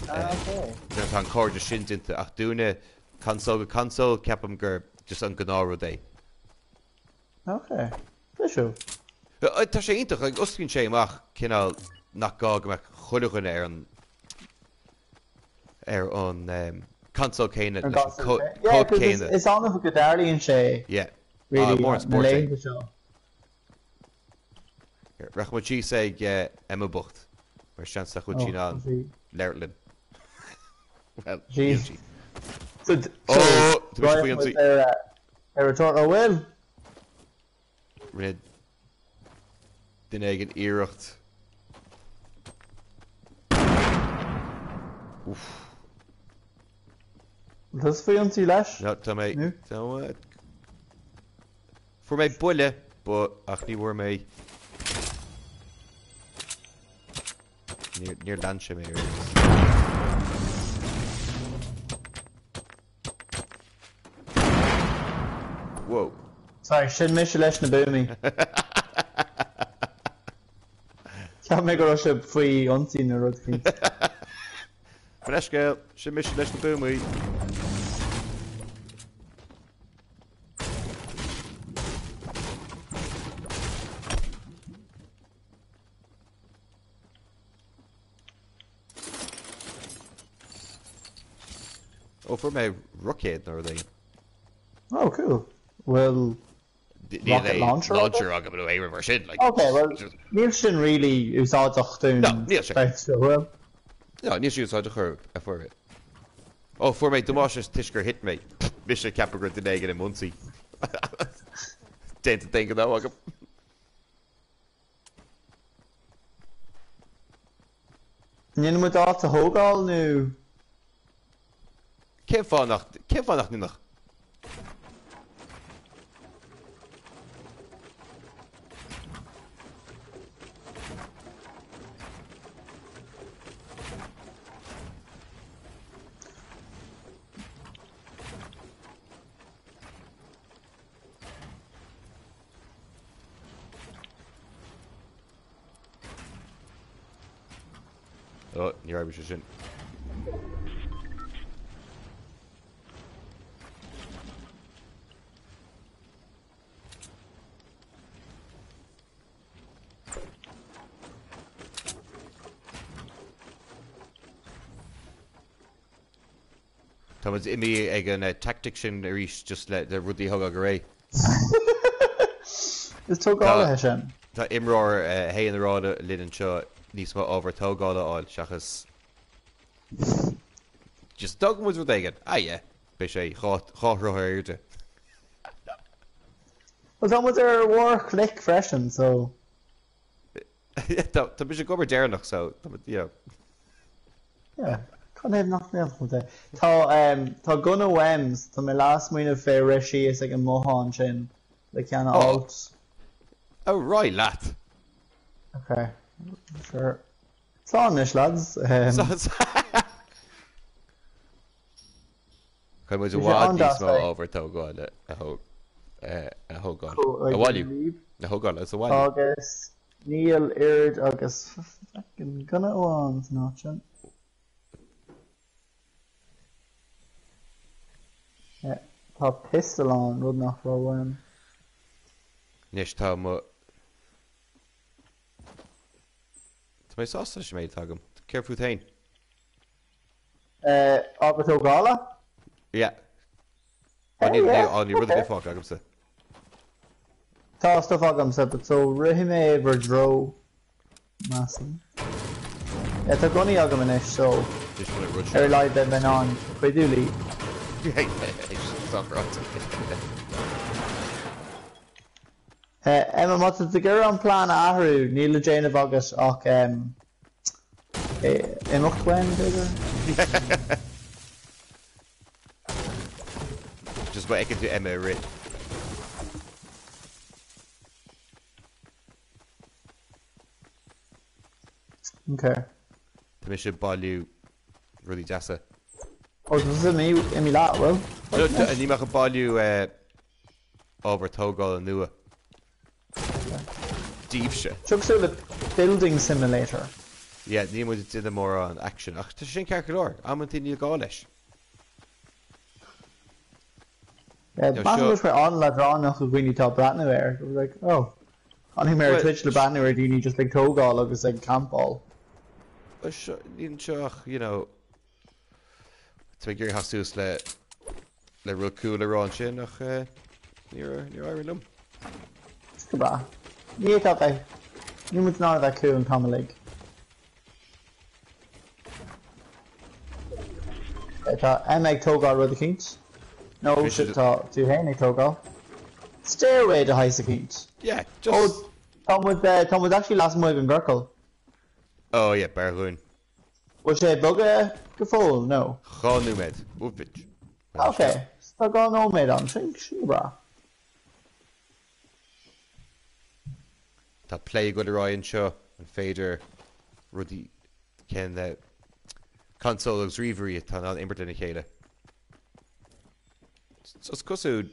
Ok. Nuair atá an cairdeas sin déanta, ach dúinne, console go console, ceapaim gur just an gnáthrud é. Ok. Bisiúil. Tá sé iontach, like, osclaíonn sé amach cineál nach gá go mbeadh chuile dhuine ar an ar an console céanna An leis an gconsole céanna. Yeah, cóip 'cause is céanna. is annamh go dtarlaíonn sé Yeah. really Mór an na spórt é. laethanta seo. Rachaidh muid síos ag Emma bocht mar seans nach bhfuil sí in Oh, ann sí. labhairt linn. Well, Sí. níl sí. So, Oh, so tá mise faoi rachaidh muid ionsaí. ar ar an tor. Oh, bhfuil? Rinne duine éigin iarracht. Uff. Bhfuil tusa faoi ionsaí leis? No, tá mé. Nó? Tá mé. Fuair mé buille, but ach ní bhfuair mé. Níor, níor lean sé mé ar aon nós. Whoa. Sorry, sin mise leis na buamaí. Cheap mé go raibh sé faoi ionsaí nó rud éicint. Mo leithscéal, sin mise leis na buamaí. Ó, fuair mé roicéad nó rud éigin. Oh, cool. Bhfuil Níl rocket aon launcher agat? launcher agam nó aon rud mar sin, like. Ok, well, níl sin really úsáideach dúinn. No, níl sé. B'fhéidir, bhfuil? No, níl sé úsáideach ar fuair mé. Ó, fuair mé damáiste toisc gur thit mé. Mise ag ceapadh go raibh duine éigin i m'ionsaí. Déanta d'aon ghnó agam. An ndéanann muid áit a thógáil nó? Cén fáth nach, cén fáth nach ndéanfadh? Ó, ní raibh sé sin. Tá muid imithe ag an tactic sin arís just le rudaí a thógáil go réidh. Is tógálaithe sinn. Tá imreoir a haon ag rá linn anseo níos mó ábhar tógála a fháil seachas just tógann muid rud éigin. Ah yeah, beidh sé dhá throigh ar airde. Well tá muid ar bharr chnoic freisin so. Tá mise ag obair deireanach so you know. Yeah, cad ina thaobh nach ndéanfadh muid é? Tá tá gunna uaim, tá mé leath-smaoineamh fé rith síos ag an mbothán sin le ceann a fháilt. Oh, right leat! Ok, sure. Slán anois lads. Caithfidh muid i bhfad níos mó ábhar tógála a thógáil, a bhailiú, a thógáil agus a bhailiú. Agus níl oiread agus fucking gunna amháin san áit sin. Tá pistol ann, rud nach raibh uaim. Anois tá mo. Tá mé sásta leis an méid atá agam. Céard fút féin? Ábhar tógála? Yeah. Ó níl níl rud ar bith fágtha agamsa. Tá stuff agamsa but so rithfidh mé bhur dtreo measaim. Yeah tá gunnaí agam anois so ar a laghad beidh mé in ann cuidiú libh. Emma má tá tú ag iarraidh an plean a athrú níl le déanamh agat ach Imeacht uaim, b'fhéidir? Just má fheiceann tú Emma ag rith. Ok. Tá mise ag bailiú rudaí deasa. Ó, tá tusa imithe leat, bhfuil? No, níl mé ach ag bailiú ábhar tógála nua. Daoibhse. Seo cosúil le building simulator. Yeah, níl muid ag déanamh mórán action, ach tá sé sin ceart go leor, amantaí níl gá leis. Yeah, measaim go bhfuil sé an-leadránach do dhaoine atá ag breathnú air, go like, oh, tháinig mé ar Twitch le breathnú ar daoine just ag tógáil agus ag campáil. Well, seo, níl anseo ach, you know, Tá mé ag iarraidh theacht suas le le rud cool a rá ansin ach níor níor éirigh liom. Is go breá. Ní fhéadfá bheith, níl muid in ann a bheith cool an t-am uilig. Tá Emma ag tógáil rud eicínt. Nó tá tú féin ag tógáil. Stairway de shaghas eicínt. Yeah, just. Ó, tá muid, tá muid actually lasmuigh den gciorcal. Oh yeah, b'fhearr dhúinn. Bhfuil sé ag bogadh go fóill nó? 2 nóiméad. Oh bitch. Ok, so tá 2 nóiméad ann, sin sin go breá. Tá plé ag dul ar aghaidh anseo, an féidir rudaí cén consól agus ríomhairí atá in ann imirt lena chéile? Is cosúil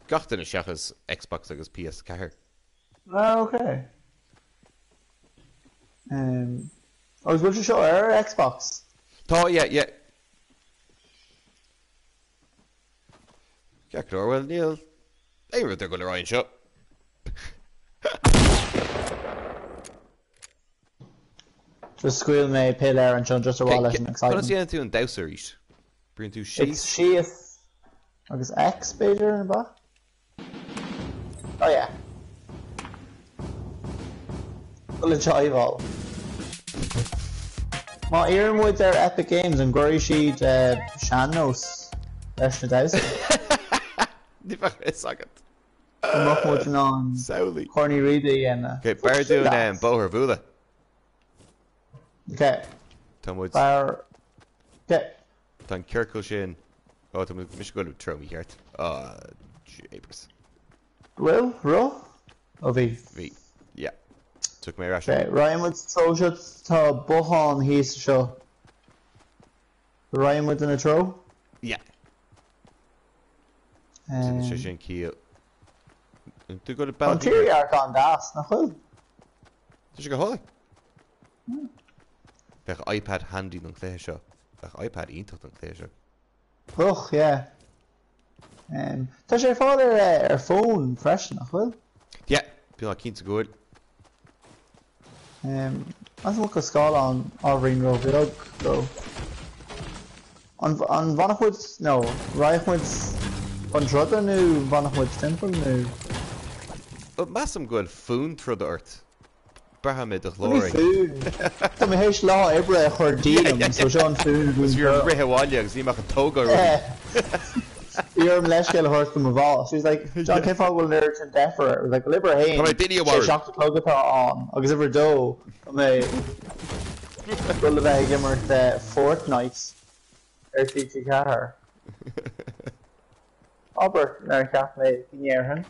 gach duine seachas Xbox agus PS4. Ah ok. Um, agus bhfuil sé seo ar Xbox? Tá, yeah, yeah. Ceart go leor, bhuel níl aon rud ag dul ar aghaidh anseo. Just scaoil mé piléar anseo just ar mhaith leis an excitement. Conas a dhéanann tú an damhsa arís? Brúnn tú síos? It's síos agus X b'fhéidir, an ea? Oh yeah. Dul ag jiveáil. Má iarrann muid ar Epic Games an gcuirfidh siad sean-nós leis na damhsaí? Ní bheadh a fhios agat. Go mbeadh muid in ann Samhlaigh. Corn Uí Riada a dhéanamh. Ok, b'fhearr dúinn bóthar a bhualadh. Ok. Tá muid. Fear. Ok. Tá an ciorcal sin. Ó, tá mise ag dul treo mícheart. Ah, jeepers. Bhfuil? Raibh? Ó bhí. Bhí. Yeah. Took mé ar ais. Ok, raghaidh muid treo seo, tá bothán thíos anseo. Raghaidh muid ina treo? Yeah. Sin sé sin ciall. Tú go Tá an tírdhreach an-deas, nach bhfuil? Tá sé go hálainn. Bheadh iPad handy don chluiche seo. Bheadh iPad iontach don chluiche seo. Bheadh, yeah. Tá sé ar fáil ar ar fón freisin, nach bhfuil? Yeah, bíonn cinnte go bhfuil. Measaim go bhfuil scáileán ábhairín ró-bheag dó. An an bhfanfadh muid, nó raghadh muid chun troda nó bhfanfadh muid timpeall nó? Measaim go bhfuil fonn troda ort. Braithim i do ghlór é. Tá mé théis lá oibre a chur díom, so seo an fonn a bhíonn Bhí orm rith abhaile agus ní mbeadh an tógáil rudaí. Bhí orm leithscéal a thabhairt do mo bhoss. She was like, John, cén fáth go bhfuil an oiread sin deifir ort? I was like, well, uimhir a haon, Tá mé daoine a sé mharú. 7 a chlog atá ann, agus uimhir a dó, tá mé ag dul a bheith ag imirt Fortnite ar TG4. Abair nár cheap mé go ndéarfainn.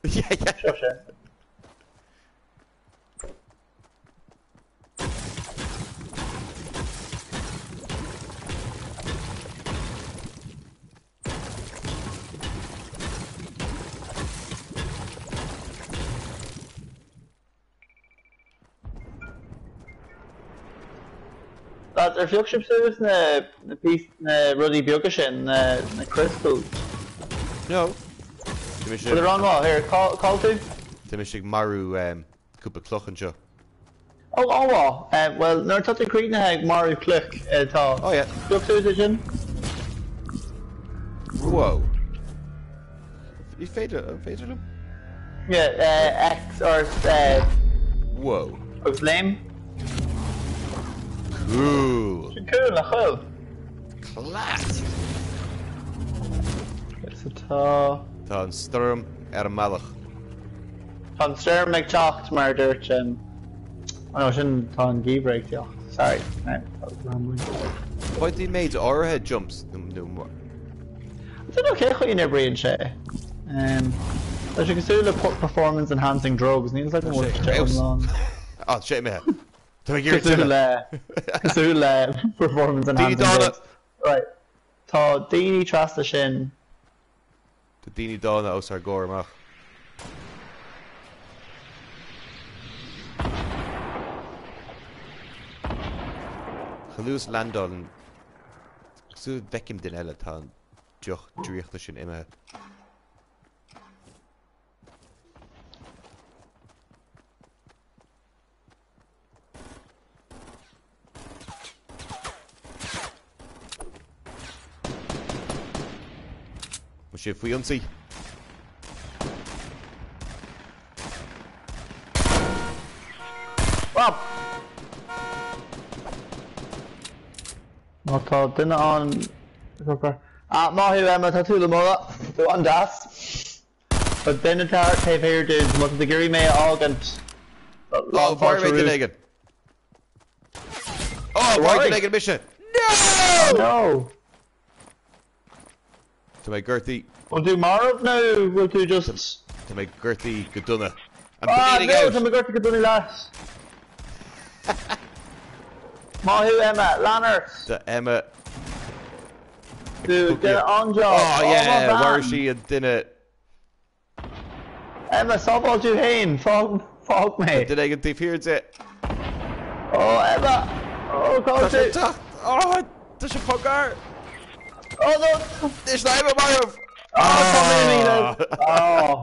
Seo sin. Lads, ar phioc sibh suas na na píos na rudaí beaga sin, na na crystals? No. Tá mise. Bhfuil an-mhaith, here, cá cá bhfuil tú? Tá mise ag marú cúpla cloch anseo. Ó, an-mhaith. Bhuel, nuair atá tú críochnaithe ag marú cloch, tá. Oh yeah. Pioc suas é sin. Whoa. Ní féidir, an féidir liom? Yeah, X or Whoa. Agus léim. Cool. Sin cool, nach bhfuil? Class. So tá. Tá an stoirm ar an mbealach. Tá an stoirm ag teacht mar a dúirt um, oh no, sin tá an geimhreadh ag teacht. Sorry. Right, that was rambling. Faigheann tú méid áirithe jumps nó nó I don't know cé chaoi a n-oibríonn sé. Um, tá sé cosúil le performance enhancing drugs, níl a fhios agam an bhfuil sé iomlán. Á, sé imithe. Tá mé ag iarraidh Cosúil tuilleadh. le cosúil le performance Daoine enhancing dána! drugs. Right. Tá daoine trasna sin. Tá daoine dána os ár gcomhair amach. Chomh luath is landálann Sula bhfeicim duine eile tá an deoch draíochta sin imithe. Bhfuil sé faoi ionsaí? Bob! Má tá duine ann Ah, maith thú Emma, tá tú le moladh. Tú an-deas. Tá duine taobh thiar duit, má tá tú ag iarraidh mé a fhágaint. Ó, mharaigh mé duine éigin. Ó, mharaigh duine éigin mise. No! No! Tá mé gortaithe. Bhfuil tú marbh nó bhfuil tú just. Tá mé gortaithe go dona. I'm Ah bleeding no, out! tá mé gortaithe go dona leis. Maith thú Emma, lean ort! Tá Emma ag Tú, déanamh an-job. Oh Oh, yeah, mo bhean! mharaigh sí an duine. Emma, sábháil tú féin, fág, fág mé. Tá duine éigin taobh thiar di. Oh Emma! Oh, cá Tá bhfuil sé tú? teacht! Oh, tá sé chomh gar! Oh no! Anois tá Emma marbh! Oh, tá mé imithe. Oh.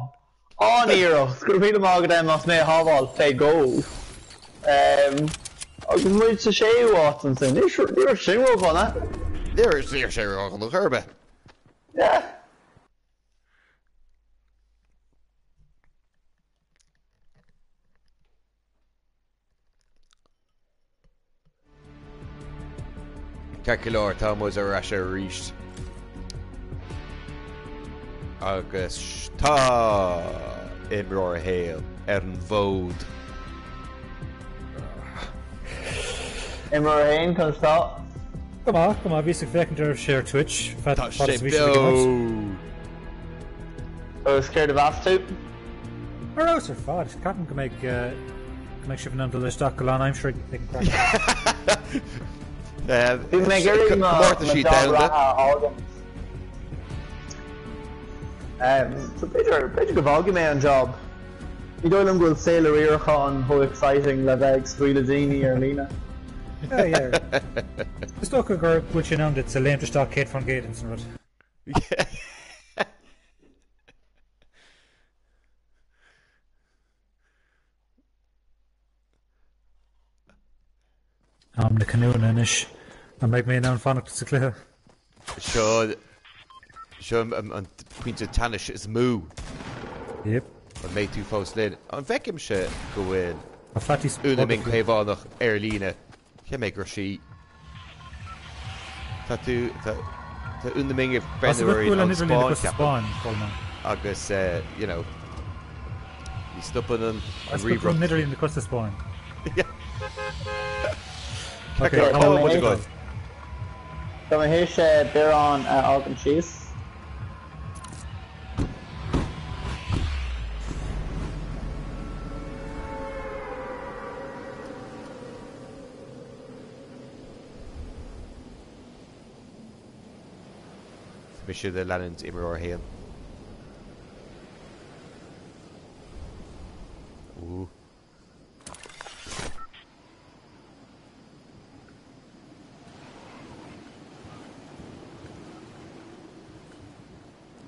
An-iarracht. Go raibh míle maith agat Emma as mé a shábháil fé dhó. Agus muid sa séú háit ansin. Ní raibh sin ró-dhona. Ní raibh sé ró-dhona chor ar bith. Yeah. Ceart go leor, tá muid ar ais arís. Agus tá imreoir a haon ar an bhfód. Imreoir 1, conas tá? Go maith, go maith, bhíos ag féachaint oraibhse ar Twitch fad Tá fad sé is a bhí sibh ag imirt. beo! Agus céard a mheas tú? Ar fheabhas ar fad, ceapaim go mbeidh go mbeidh sibh in ann dul isteach go lánaimseartha ag an craic. Bhí mé ag iarraidh mo Comórtaisí job domhanda. reatha a fhágaint. So b'fhéidir, b'fhéidir go bhfágfaidh mé an job. Ní dóigh liom go bhfuil saol an riaracháin chomh exciting le bheith ag scaoileadh daoine ar líne. Yeah, yeah. Is dócha go bhfuil sé in am duit a léimt isteach 100% ins an rud. Am na cinniúna anois. An mbeidh mé in ann fanacht sa chluiche? Seo seo an pointe teannais is mó. Yep. An mbeidh tú fós linn? An bhfeicimse go bhfuil Tá faitíos Úna beag Mín faoi. Caomhánach ar líne? Cheap mé go raibh sí. Tá tú tá tá Úna Mín ag Tá breathnú go orainn bhfuil an ón idirlíon Spáinn, acu sa ceapaim. Spáinn, Colmán. Agus you know ní stopann an Tá go bhfuil an ríomhaireacht. idirlíon acu sa Spáinn. Ok, Cá tá bhfuil muid ag goil? Tá mé théis biorán a fhágaint síos. Tá mise ag leanúint imreoir 1. Ooh.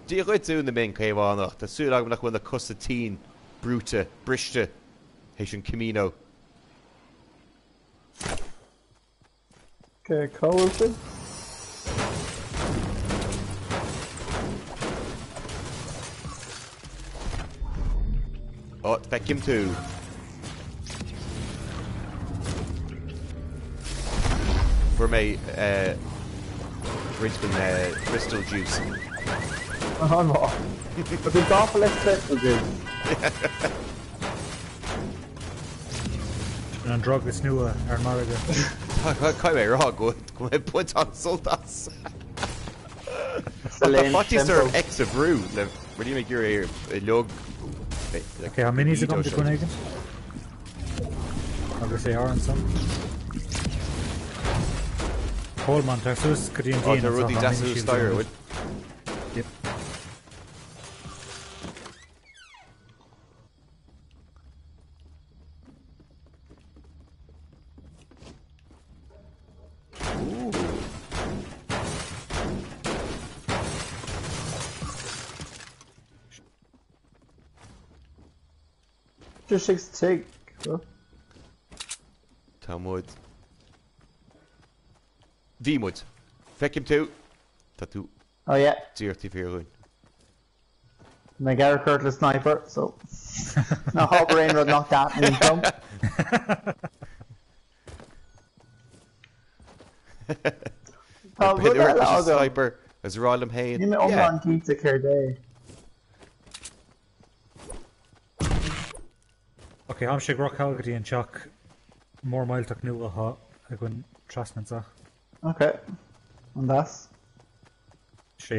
Dia dhuit Úna Mín Caomhánach, tá súil agam nach bhfuil na cosa tinn, brúite, briste théis an Camino. Ok, cá bhfuil sibh? Ó, feicim tú. Fuair mé roinnt den crystal juice. An-mhaith. Tá tú gafa le crystal juice. Sin an drug is nua ar an margadh. Caithfidh mé a rá go bhfuil mé ag baint an-sult as. Sa Tá léim faitíos orm simple. X a bhrú le rudaí mé ag iarraidh ar leag Ok, tá minis agam de dhuine éigin. Agus AR ansan. Colmán, tar suas go dtí an Ó, díon tá anseo, rudaí tá deasa mini thuas shields staighre, agam. bhfuil? Yep. Just six tig. Tá muid. Bhí muid. Feicim tú. Tá tú Oh yeah. díreach taobh thiar dhúinn. Mé ag cur le sniper, so ná habair aon rud nach dtaitníonn liom. Tá rud B'fhéidir eile leis an agam. sniper agus rá liom féin. Níl mé Yeah. iomlán cinnte céard é. Ok, táimse ag rocáil go dtí an teach mór millteach nua atá againn trasna anseo. Ok. An-deas. Sé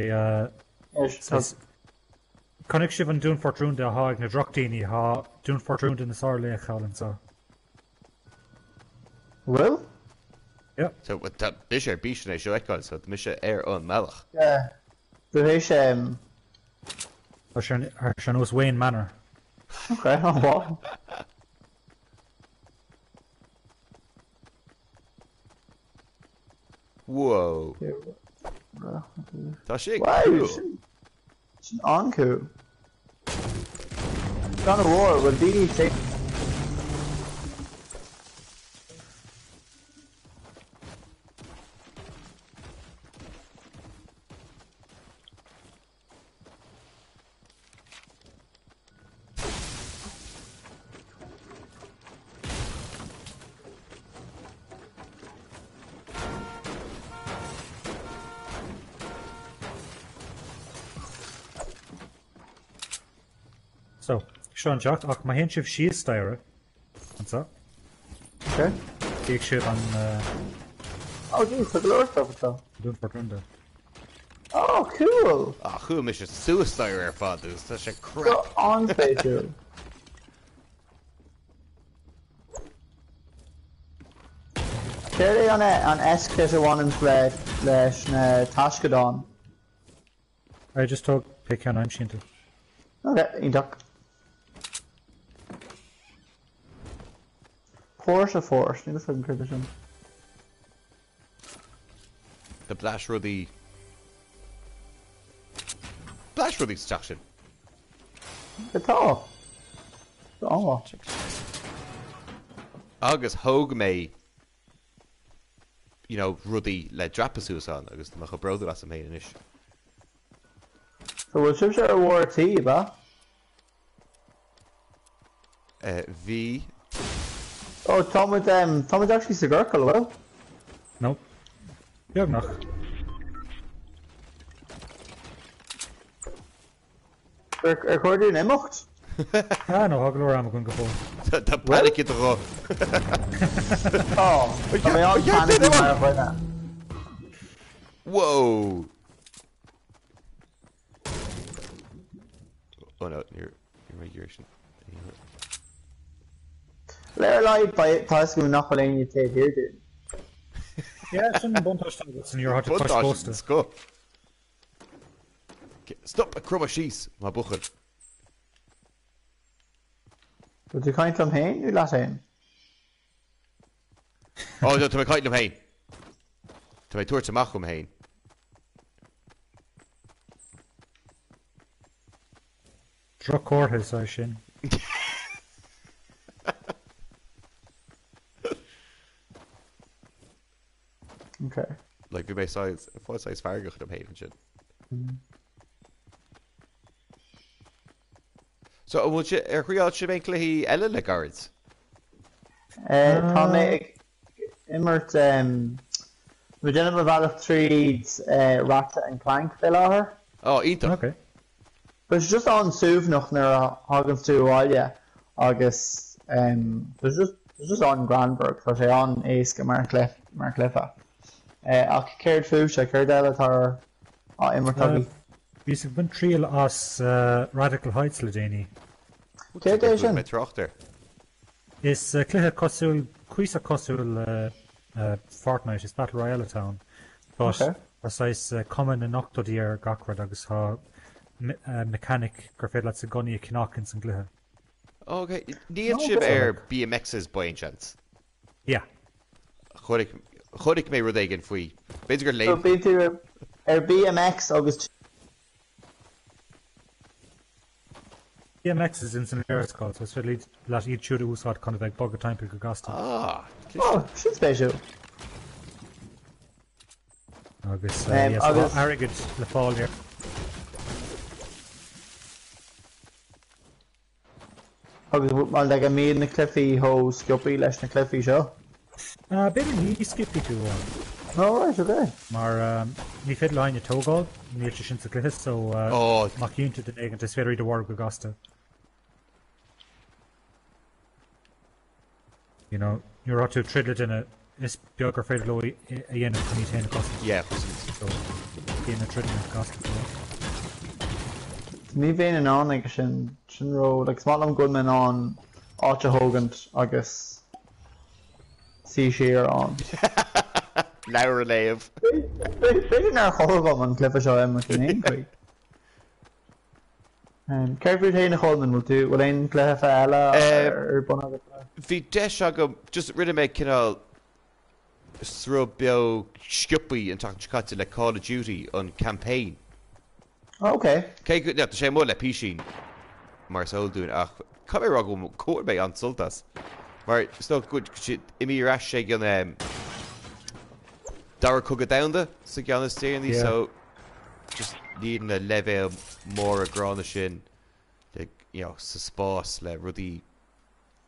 Is Chonaic sibh an dúnfort rúnda atá ag na drochdhaoine, tá dúnfort rúnda na sárlaoch thall anseo. Bhfuil? Yeah. So tá mise ar bís é seo a fheiceáil, so tá mise ar an mbealach. Yeah. Tar éis Tá sé ar nós Wayne Manor. Ok, an-mhaith. Whoa. Tá sé Wow, cool. Sin an-cool. Gan mhór, bhfuil daoine te So, seo an teach ach má théann sibh síos staighre anseo. Ok. Bhíodh siad an Oh jeez, tá go leor stuff anseo. Dúnfort Rúnda. Oh cool! Ah, chuaigh mise suas staighre ar fad agus tá sé Seo crap. an-spéisiúil. Céard é an an S-kit a bhaineann le leis na taisceadáin? I just tóg pé ceann a aimsíonn tú. Ok, iontach. Port-a-Fort, níl a fhios agam céard é sin. Tá blais rudaí. Blais rudaí sa teach sin. Tá. Tá. Agus thóg mé you know, rudaí le dreapadh suas ann agus tá mé chomh bródúil asam féin anois. So bhfuil sibhse ar bharr tí, ab ea? Eh, bhí. Oh, tá muid, um, tá muid actually sa gciorcal, bhfuil? No. Beagnach. Ar chóir dúinn imeacht? Ah, no, tá go leor ama againn go fóill. Tá panic i do ghuth. Tá. Tá mé an-panicky mar dhuine. Whoa! Oh no, níor mé ag iarraidh sin. Le ar a laghad tá a fhios agam nach bhfuil éinne taobh thiar dúinn. Yeah, sin an buntáiste agat san iarthar cois Buntáiste cósta. den scoth. Stop ag cromadh síos, maith buachaill. Bhfuil tú ag caint liom féin nó leat féin? Ó, no, tá mé ag caint liom féin. Tá mé ag tabhairt amach dom féin. Droch-chomhartha is ea sin. Ok. Like bhí mé saghas, fáil saghas feargach liom féin ansin. So an bhfuil si, ar thriáil sibh aon cluichí eile le gairid? Eh, tá mé ag imirt, em, mé ag déanamh mo bhealach tríd eh, Ratchet and Clank fé láthair. Oh, iontach. Ok. Tá sé just an-suaimhneach nuair a thaganns tú abhaile agus em tá sé just tá sé just an-ghreannmhar agus tá sé an-éasca mar chluiche mar chluiche. Ach céard fúibhse, céard eile atá á imirt agaibh? Bhíos ag baint triail as Radical Heights le déanaí. Céard é sin? Mé trácht air. Is cluiche cosúil, cuíosach cosúil le Fortnite, is Battle Royale atá ann. But tá saghas cuma na n-ochtóidí ar gach rud agus tá mechanic gur féidir leatsa gunnaí a cheannach ins an gcluiche. Ok, níl sibh ar BMXs by any chance? Yeah. Chonaic, chonaic mé rud éigin faoi. B'fhéidir gur So léigh. bíonn tú ar BMX agus. BMXs ins an léarscáil, so is féidir leat iad siúd a úsáid chun a bheith ag bogadh timpeall go gasta. Ah, cliste. Oh, sin spéisiúil. Agus, yes, tá airgead le fáil ar. Agus like, an mbíonn na cluichí chomh sciobtha leis na cluichí seo? B'fhéidir níos sciobtha fiú amháin. Oh right, okay. Mar ní féidir le héinne tógáil, níl sé sin sa chluiche, so má chíonn tú duine éigin is féidir iad a mharú go gasta. You know, nuair atá tú ag troid le duine, is beag gur féidir leo a dhéanamh chun iad féin a chosaint. Yeah, chosaint. So, bíonn na troideanna gasta go leor. Ní bheinn in ann aige sin, sin ró, like, is maith liom go bhfuil mé in ann áit a thógaint agus suí siar ann. Leabhar a léamh. B'fhéidir nár chóir dom an cluiche seo a imirt in aon chaoi. Céard fút féin a Cholmáin, bhfuil tú, bhfuil aon cluiche eile ar bun agat? Bhí deis agam, just rinne mé cineál sruth beo sciobtha an tseachtain seo caite le Call of Duty, an campaign. Ok. Cé go, tá sé amuigh le písín mar is eol dúinn ach caithfidh mé a rá go bhfuil mé an-sult as. Mar is dócha go bhfuil siad imithe ar ais ag an Dara Cogadh Domhanda sa gceann is deireanaí so just níl na leibhéil móra gránna sin le you know sa spás le rudaí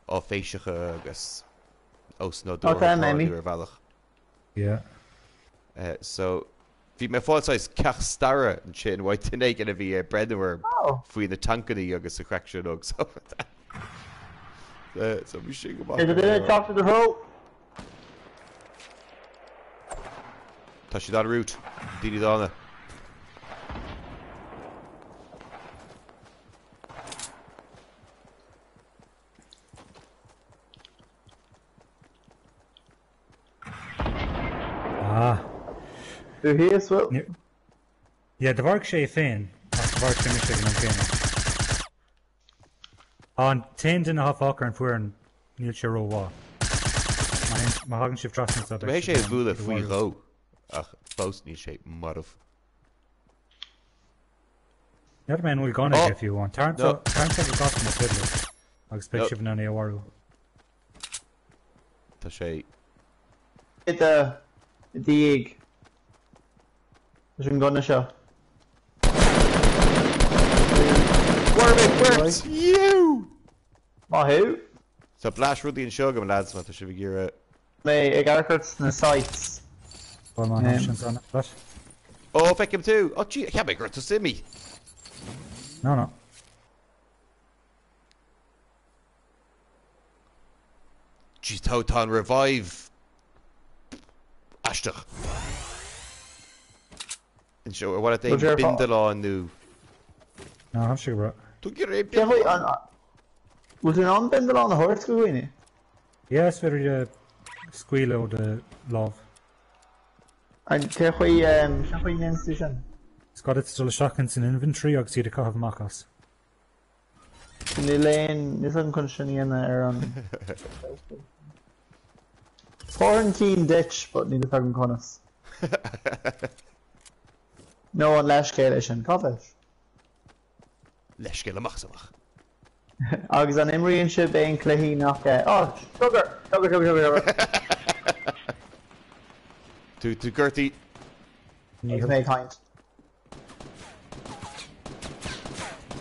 áiféiseacha agus osnádúrtha Tá ag Emmy. tarlú ar bhealach. Yeah. So bhí mé ag fáil saghas ceacht staire ansin uaidh duine éigin a bhí ag breathnú ar Oh. faoi na tancannaí agus an chraic sin og so so bhí sin go maith. Is duine ag teacht i do threo? Tá siad en route. Daoine dána. Ah. Tú thíos, bhfuil? Yeah, do mharaigh sé é féin ach do mharaigh sé mise ag an am céanna. An t-aon duine atá fágtha ar an foireann, níl sé rómhaith. Má thagann sibh trasna Tá mé théis é a bhualadh faoi dhó ach fós níl sé marbh. N'fheadar mé an bhfuil gunna aige fiú amháin. Tar anseo go gasta na fiddler agus beidh sibh in ann é a mharú. Tá sé. I do dhiaidh. Leis an ngunna seo. Fuair mé beirt! You! Maith thú! Tá blais rudaí anseo agam lads má tá sibh ag iarraidh. Mé ag amharc ort sna sights. Bhuel má tá sin san leat. Ó feicim tú! Ó gee, cheap mé go raibh tusa imithe. No no. Gee tá tá an revive aisteach. Anseo ar mhaith leat aon bindealán nó. Ná tá sé go breá. Tú ag iarraidh bindealán? Bhfuil tú in ann bindealán a thabhairt go dhaoine? Yeah, is féidir iad a scaoileadh ó do lámh. An cé chaoi cén chaoi a ndéanann tú sin? Is gá duit dul isteach ins an inventory agus iad a chaitheamh amach as. Níl aon, níl a fhios agam conas sin a dhéanamh ar an Thabharfainn cinn duit but níl a fhios agam conas. Nó an leithscéal é sin, cá bhfios? Leithscéal amach is amach. Agus an imríonn sibh aon cluichí nach eh, oh, sugar! Sugar, sugar, sugar, sugar! Tú, tú gortaithe. Agus mé ag caint.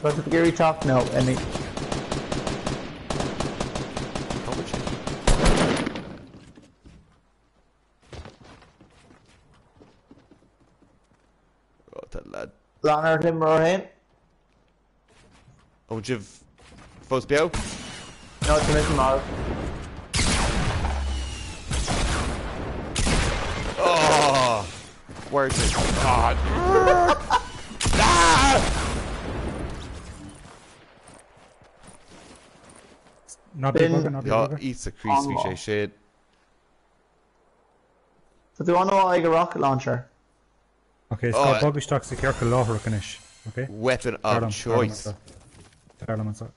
Tá sibh ag iarraidh teacht nó imigh. Cá bhfuil sé? Ó, tá lad. Lean ort imreoir a haon. An bhfuil sibh fós beo? No, tá mise marbh. Oh! Where is it? Oh. Ah! Ná bí ag bogadh, ná bí ag Tá bogadh. Íosa Críost bhí sé sin. Tá tú an-mhaith ag an rocket launcher. Ok, is gá bog isteach sa chiorcal láithreach anois, ok? Weapon of choice. Tar liom anseo.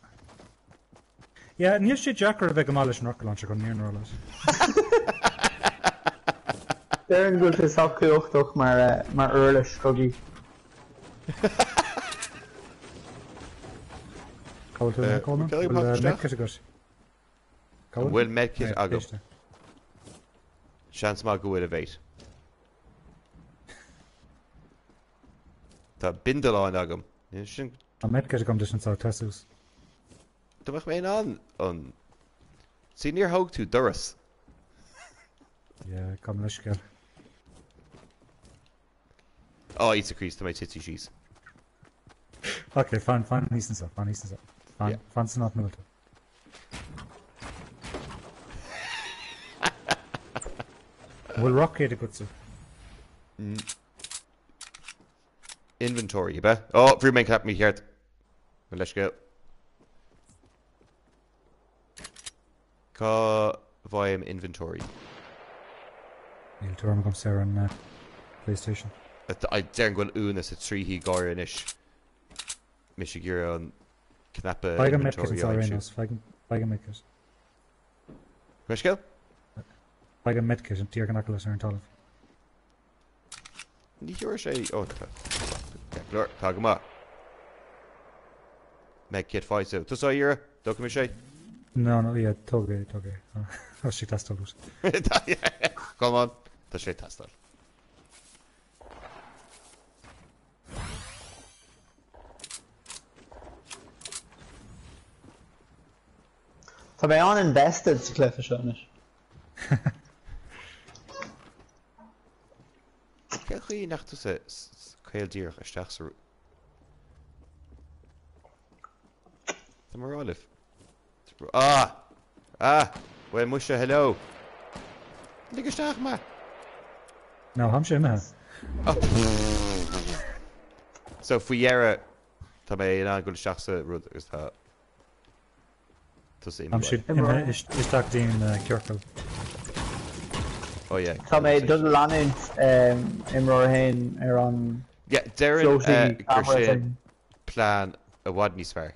Yeah, níl sé deacair a bheith go maith leis an rocket launcher chun an fhírinne a rá leat. Déarfainn go bhfuil sé sách cumhachtach mar mar uirlis chogaidh. Cá bhfuil tú, Coleman? Bhfuil medkit agat? An bhfuil medkit agam? Seans maith go bhfuil a mhéit. Tá bindealáin agam. Sin. Tá medkit agam duit anseo, tar suas. Dá mbeadh mé in ann an. See, níor thóg tú doras. Yeah, gabh mo leithscéal. Á, Íosa Críost, tá mé tite síos. Ok, fan, fan thíos anseo, fan thíos anseo. Fan, fan san áit ina bhfuil tú. An bhfuil roicéad agatsa? Inventory, ab ea? Ó, bhrúigh mé an cnaipe mícheart. Mo leithscéal. Cá bhfaighim inventory? Níl tuairim agamsa ar an PlayStation. Déarfainn go bhfuil Úna sa trí shuí gáire anois. Mise ag iarraidh an cnaipe Faigh an medkit inventory anseo a ar aon aimsiú. nós, faigh an medkit. Cén scéal? Faigh an medkit an díreach in aice leat ar an talamh. Ní thiúrfaidh sé, ó tá, go leor, tá go maith. Medkit faighte. Tusa á iarraidh? Tógfaidh mise é. No, no, yeah, tóg é, tóg é. Tá sé ag teastáil uait. Come on, tá sé ag teastáil. Tá mé an-invested sa chluiche seo anois. Cén chaoi nach tusa caol díreach isteach sa. Tá mé ag rá libh. Ah! Ah! Bhuel muise, hello! Lig isteach mé! No, táimse imithe. So faoi dheireadh tá mé in ann dul isteach sa rud agus tá tusa imithe. Táimse imithe isteach go dtí an ciorcal. Oh yeah. Tá mé do leanúint imreoir 1 ar an Yeah, déarfainn gur sin plean i bhfad níos fearr.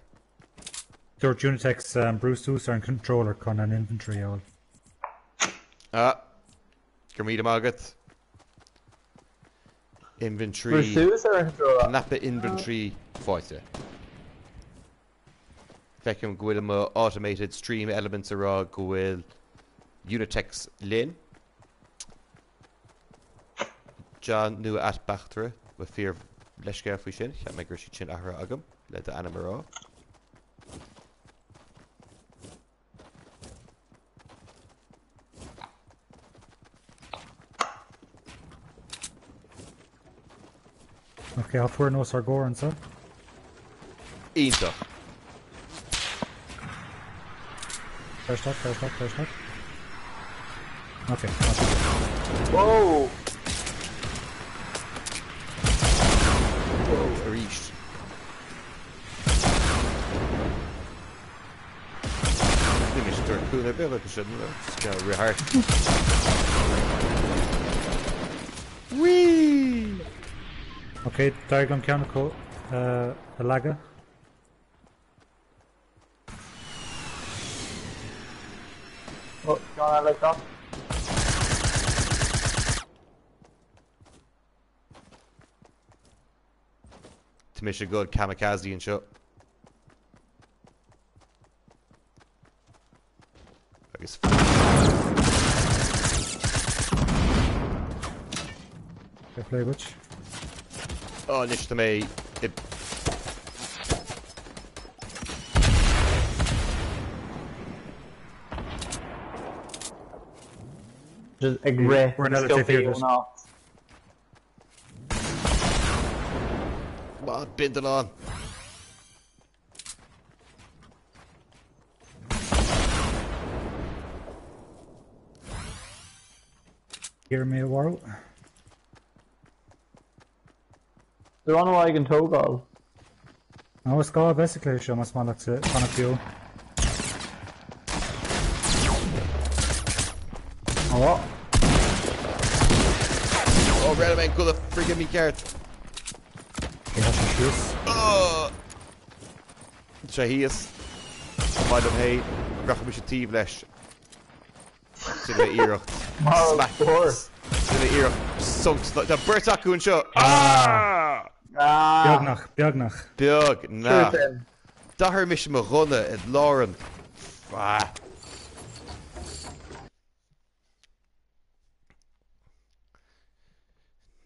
Dúirt Unitex brú suas ar an controller chun an inventory a fháil. Ah, go raibh míle maith agat. Inventory. Brú suas ar an controller. Cnaipe inventory faighte. Feicim go bhfuil mo automated stream elements ag rá go bhfuil Unitex linn. John nó at Bachtaire, mo fíor leithscéal faoi sin, cheap mé go raibh siad sin athraithe agam le d'ainm a rá. Ok, tá foireann os ár gcomhair anseo. Iontach. Tar isteach, tar isteach, tar isteach. Ok, tá siad. Whoa! Whoa, arís. Níl mise ag tabhairt cúnamh ar bith acu sin, just kind of rith thart. Whee! Ok, d'éirigh liom ceann acu a leagadh. Oh, ceann eile isteach. Tá mise ag dul kamikaze anseo. Agus Fair play duit. Ó, anois tá mé i Just ag rith. We're another taobh thiar duit. Come on, bindealán. Hear me a mharú. They're on ag an tógáil. Nó is gá basically seo más maith leat fanacht beo. Ó. Ó, rinne mé an gulla friggin mícheart. Cé tá sé síos? Oh! Sé thíos. Chomh maith liom féin, rachaidh mise taobh leis. Sin é iarracht. Smack. Sin é iarracht. Sonc. Tá beirt acu anseo. Ah! Beagnach, beagnach. Beagnach. D'athraigh mise mo ghunna i lár an. Ah.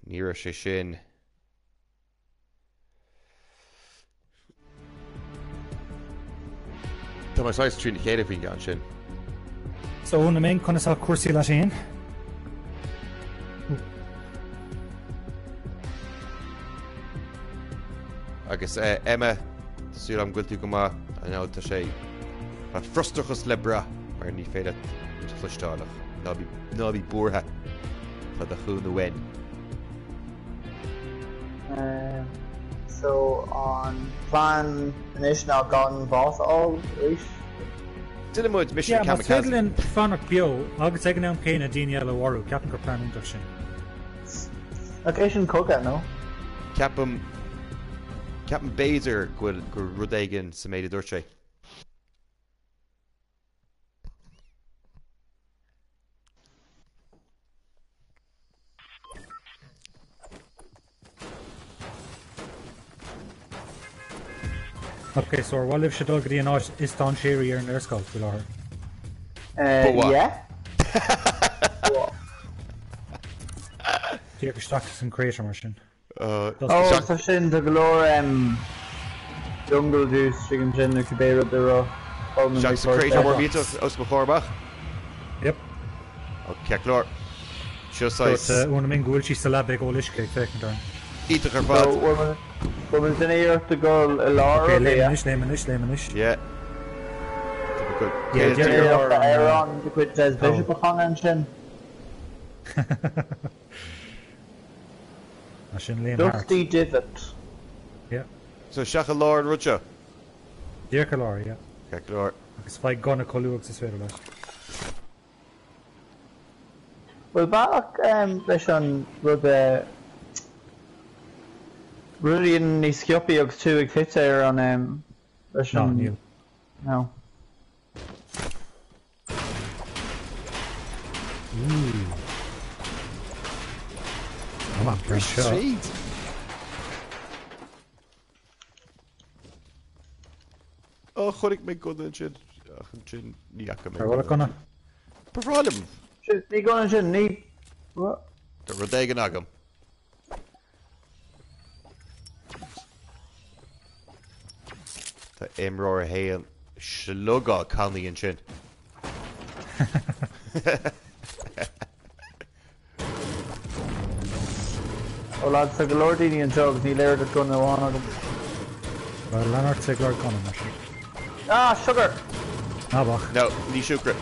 Ní raibh sé sin. Tá mé saghas trína chéile faoin gceann sin. So, na ming, conas tá cúrsaí leat féin? Agus Emma, tá súil agam go bhfuil tú go maith. I know tá sé tá frustrachas le brath mar ní féidir leat muid a chloisteáil ach ná bí ná bí buartha. Tá do chúnamh uainn. So an plean anois ná gan bás a fháil arís? Déanfaidh muid mission Yeah, más féidir kamikaze. linn fanacht beo agus ag an am céanna daoine eile a mharú, ceapaim gur plean iontach sin. Nach é sin cogadh, nó? Ceapaim ceapaim b'fhéidir go bhfuil go rud éigin sa méid a dúirt sé. Ok, so ar mhaith libhse dul go dtí an áit is dainséaraí ar an léarscáil faoi láthair? Uh, Ba mhaith. yeah. Díreach isteach san crater mar sin. Uh, Ó, tá sin tá go leor em, jungle juice istigh ansin nó cibé rud a raibh. Isteach sa crater mór millteach os mo chomhair amach. Yep. Ó, ceart go leor. Seo saghas Dúirt Úna Ming go bhfuil sí sa leaba ag ól uisce ag féachaint orainn. iontach ar fad. Bhfuil muid duine iarracht ag dul i lár Ok, rudaí, léim yeah? anois, léim anois, léim anois. Yeah. Tá Yeah, good. deir- Duine iarracht a amhrán de chuid Des Bishop a chanadh ansin. Sin Liam Hart. Dusty Divot. Yeah. So isteach i lár an rud seo? Díreach i lár, yeah. Ceart go leor. Agus faigh gunna chomh luath agus is féidir leat. Bhfuil bealach leis an rud a rud a dhéanann níos sciobthaí agus tú ag thit ar an leis No, an níl. No. Bris tríd! Ó, chonaic mé gunna ansin, ach ansin ní fhaca mé gunna. Gunna? Ba bhreá liom. Ní gunna ansin, ní... Tá rud éigin agam. Tá imreoir a haon sliogáil cannaí ansin. Ó lads, tá go leor daoine anseo agus níl oiread ach gunna amháin agam. Bhuel, lean ort ag lorg gunna, mar sin. Ah, sugar! Ná bac. No, ní siúcra.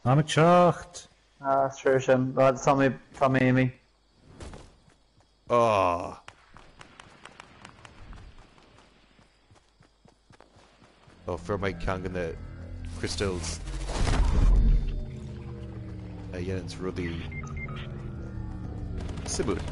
Táim ag teacht! Ah, is trua sin. Lads, tá mé, tá mé imithe. Ah. Ó, fuair mé ceann de na crystals a dhéananns rudaí suimiúil.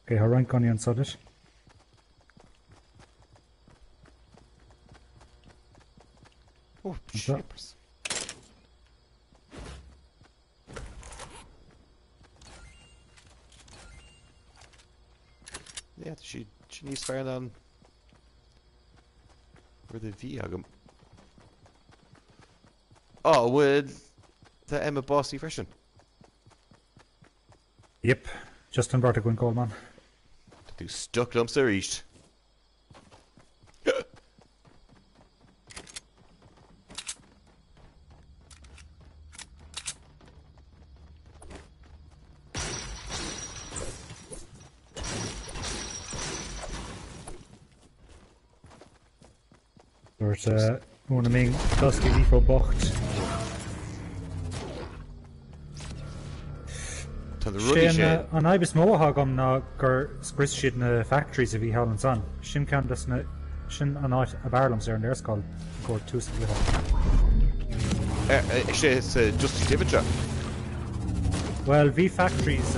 Ok, tá roinnt gunnaí anseo duit. Oh, jeepers. Yeah, tá sí níos fearr ná an rud a bhí agam. Oh, bhfuil tá Emma básaithe freisin. Yep, just an bheirt againn, Coleman. Tá tú stuck liomsa arís. Dúirt Úna Ming Dusty Depot bocht. Tá na rudaí Sé sin. an fhadhb is mó atá agam ná gur scrios siad na factories a bhí thall ansan. Sin ceann des na, sin an áit ab fhearr liomsa ar an léarscáil i gcomhair tús an chluiche. Sé sa Dusty Divot seo. Bhuel, bhí factories.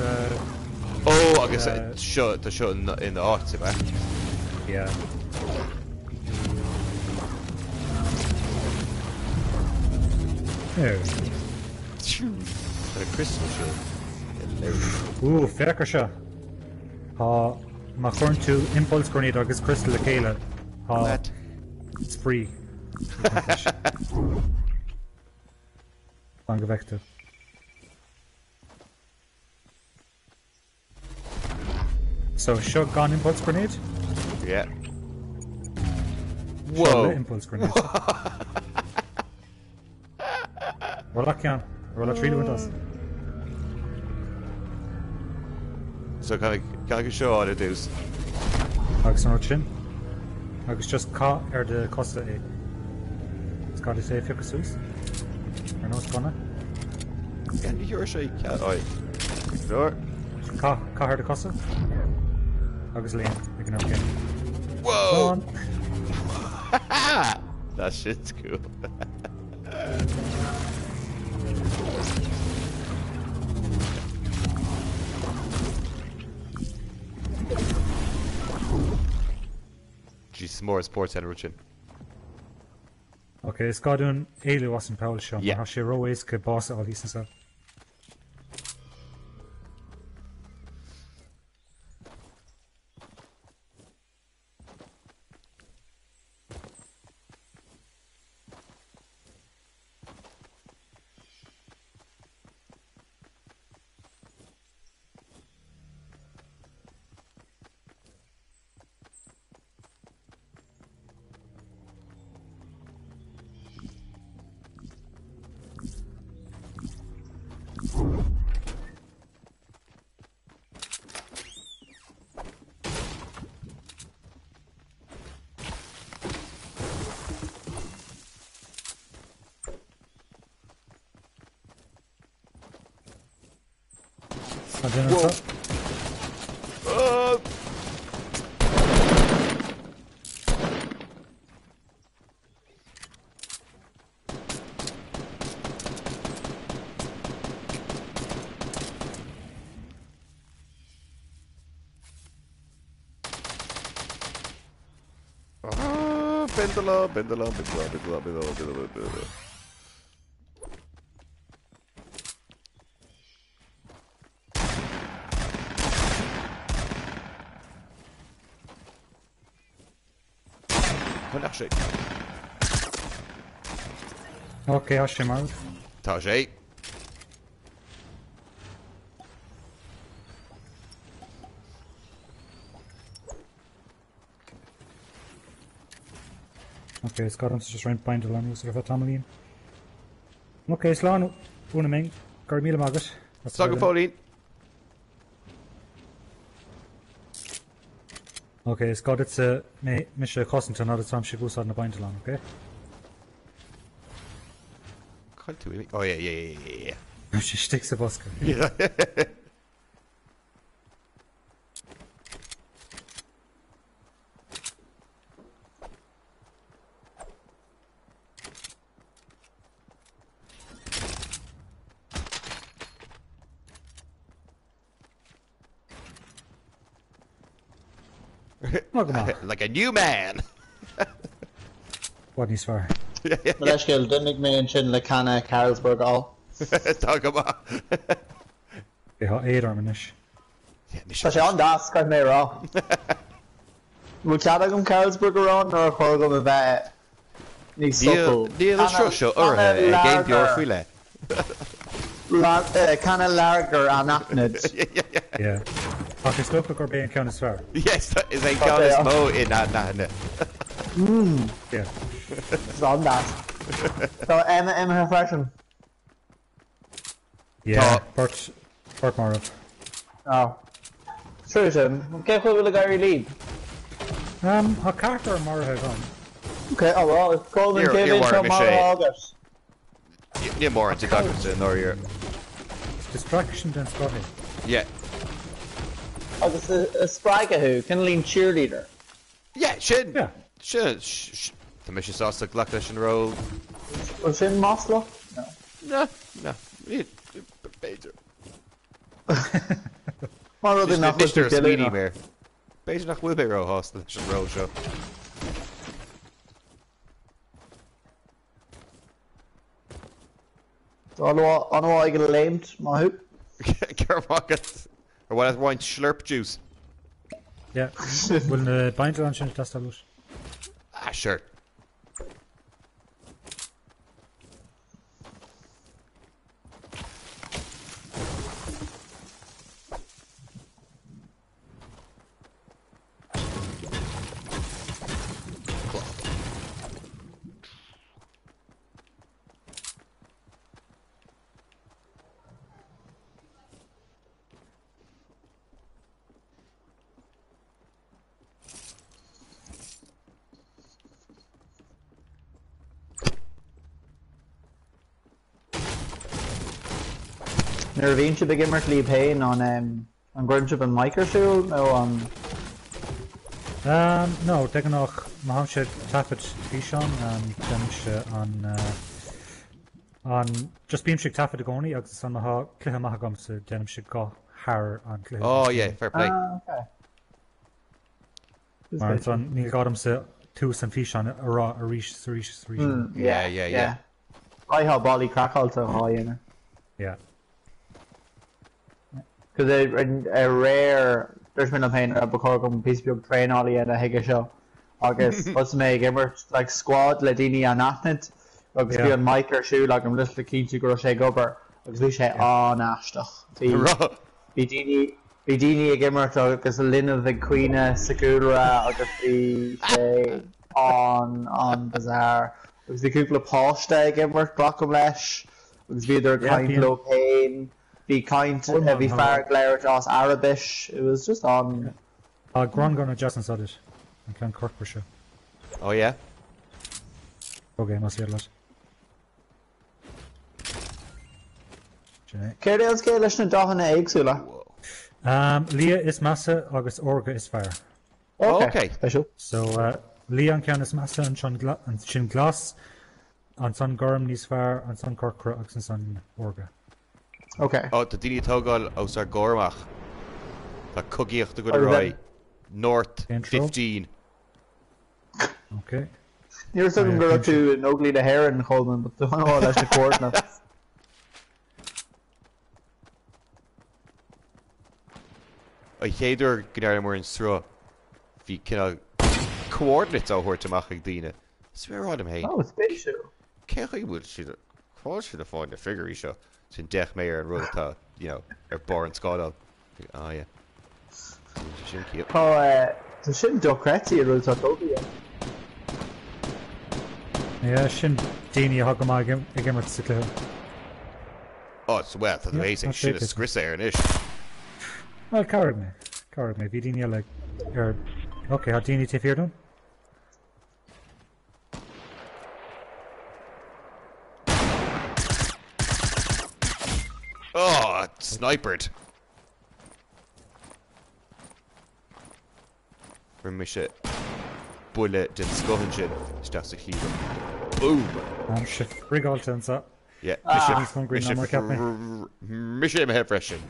Ó, agus seo, tá seo ina áit, ab ea? Yeah. There. Tá na criostail seo hilarious. Ooh, féach ar seo. Tá, má chuireann tú impulse grenade agus crystal le chéile, tá What? spraoi. Fan go bhfeicfidh tú. So, seo gan impulse grenade? Yeah. Seo Whoa! le impulse grenade. Rolla ceann. Rolla triail a bhaint as. So caithfidh seo a fháil ar dtús. Agus an rud sin. Agus just caith ar do chosa é. Is gá duit é a phiocadh suas. Ar nós gunna. Yeah, ní thiúrfaidh sé cead. Oi. Leor. Caith, caith ar do chosa. Agus léim ag an am céanna. Whoa! Slán! That shit's cool. Jesus mór is spórt an rud sin. Ok, is gá dúinn éalú as an poll seo mar Yeah. tá sé ró-éasca bás a fháil thíos anseo. Tá duine anseo. Oh! Ah, Bindelán, bindelán, bindelán, bindelán, bindelán, bindelán, bindelán. Chonaic sé. Ok, tá sé marbh. Tá sé. Ok, is gá domsa just roinnt bindealán a úsáid ar feadh tamaillín. Ok, slán Úna Ming. Go raibh míle maith agat. Slán go fóillín. Ok, is gá duitse mé, mise a chosaint an fhad is atáimse ag úsáid na bindealán, ok? Caill tú imigh. Oh yeah, yeah, yeah, yeah, yeah. Tá sé istigh sa bosca. Nó go maith. Like a new man! Bhfad níos fearr. Mo leithscéal, d'imigh mé ansin le canna Carlsberg a fháil. Tá go maith. Tá éad orm anois. Tá sé an-deas, caithfidh mé a rá. An bhfuil cead agam Carlsberg a rá nó ar chóir dom a bheith níos sotal? Níl an sruth seo urraithe ag aon beoir faoi leith. Canna lager anaithnid. Yeah. Ach is dócha gurb é an ceann is fearr. Yes, is é an ceann is mó in-aithne. Yeah. Is an-deas. Tá Emma imithe freisin. Yeah, beirt, beirt marbh. Oh. True sin. Cén chaoi a bhfuil ag éirí libh? Um, tá ceathrar maraithe agam. Ok, oh well, Coleman, cé mhéad atá maraithe agat? Níl mórán de agamsa i ndáiríre. Distraction den scoth é. Yeah. Agus is spreagadh thú, cineáilín cheerleader. Yeah, sin! Yeah. Sin, tá mise sásta glacadh leis an ról. Bhfuil sin maslach? No. No, no, b'fhéidir. Mar rud nach bhfuil tú goilliúnach. B'fhéidir nach bhfuil mé róshásta leis an ról seo. Tá an-mhaith ag léimt, maith thú. Go raibh maith agat. Ar mhaith leat roinnt slurp juice? Yeah. Bhfuil na bindealáin sin ag teastáil uait? Ah, sure. Nuair a bhíonn sibh ag imirt libh féin an An gcuireann sibh an mic ar siúl nó an. No, de ghnáth má tháimse ag taifead físeán déanaimse an an just bímse ag taifead i gcónaí agus ansan má thá cluiche maith agamsa déanaimse guth thar an cluiche. Oh yeah, fair play. Ah, okay. Mar ansan níl gá domsa tús an físeáin a rá arís is arís is arís. Yeah, yeah, yeah. Bheifeá bailí craiceáilte dhá dhéanamh. Yeah. Cos aréir dúirt mé liom féin ba chóir dom píosa beag traenála a dhéanamh chuige seo agus thosaigh mé ag imirt like squad le daoine anaithnid agus bhí an mic ar siúl agam just le cinntiú go raibh sé ag obair agus bhí sé an-aisteach. Bhí bhí daoine bhí daoine ag imirt agus linbh ag caoineadh sa gcúlra agus bhí sé an-an-bizarre agus bhí cúpla páiste ag imirt glacaim leis agus bhíodar ag caint leo féin. Bhí caint, bhí fear ag labhairt as Araibis, it was just an. Tá gránghunna deas anso duit, an ceann corcra seo. Oh yeah? Ok, más féidir leat. Sin é. Céard é an scéal leis na dathanna éagsúla? Liath is measa agus órga is fearr. Ok. Special. So liath an ceann is measa, ansin glas, ansan gorm níos fearr, ansan corcra agus ansan órga. Ok. Ó, tá daoine ag tógáil os ár gcomhair amach. Tá cogaíocht ag dul ar aghaidh. North 15. Ok. Ní raibh a fhios agam go raibh tú in Óglaigh na hÉireann, Colman, but tú an-mhaith leis na coordinates. An chéad uair go ndearnamar an sruth, bhí cineál coordinates á thabhairt amach ag daoine. Is mé ag rá liom féin. Oh, spéisiúil. Cén chaoi a bhfuil siad, cá bhfuil siad ag fáil na figiúirí seo? Sin d'fhéach mé ar an rud atá, you know, ar barr an scáileáin. Ah, yeah. Sin ciall. Tá, tá sin dochreidte an rud atá tógtha. Yeah, sin daoine atá go maith ag imirt sa chluiche. Oh, it's, well, tá amazing sin a scriosadh air anois. Well, cabhraigh mé. Cabhraigh mé. Bhí daoine eile ar... Ok, tá daoine taobh thiar dúinn? Oh, snipered. Fuair mise buille den scoth ansin isteach sa chliabhán. Boom! Tá mise frigáilte anseo. Yeah, mise níos mise ná mar a cheap mé. Mise imithe freisin.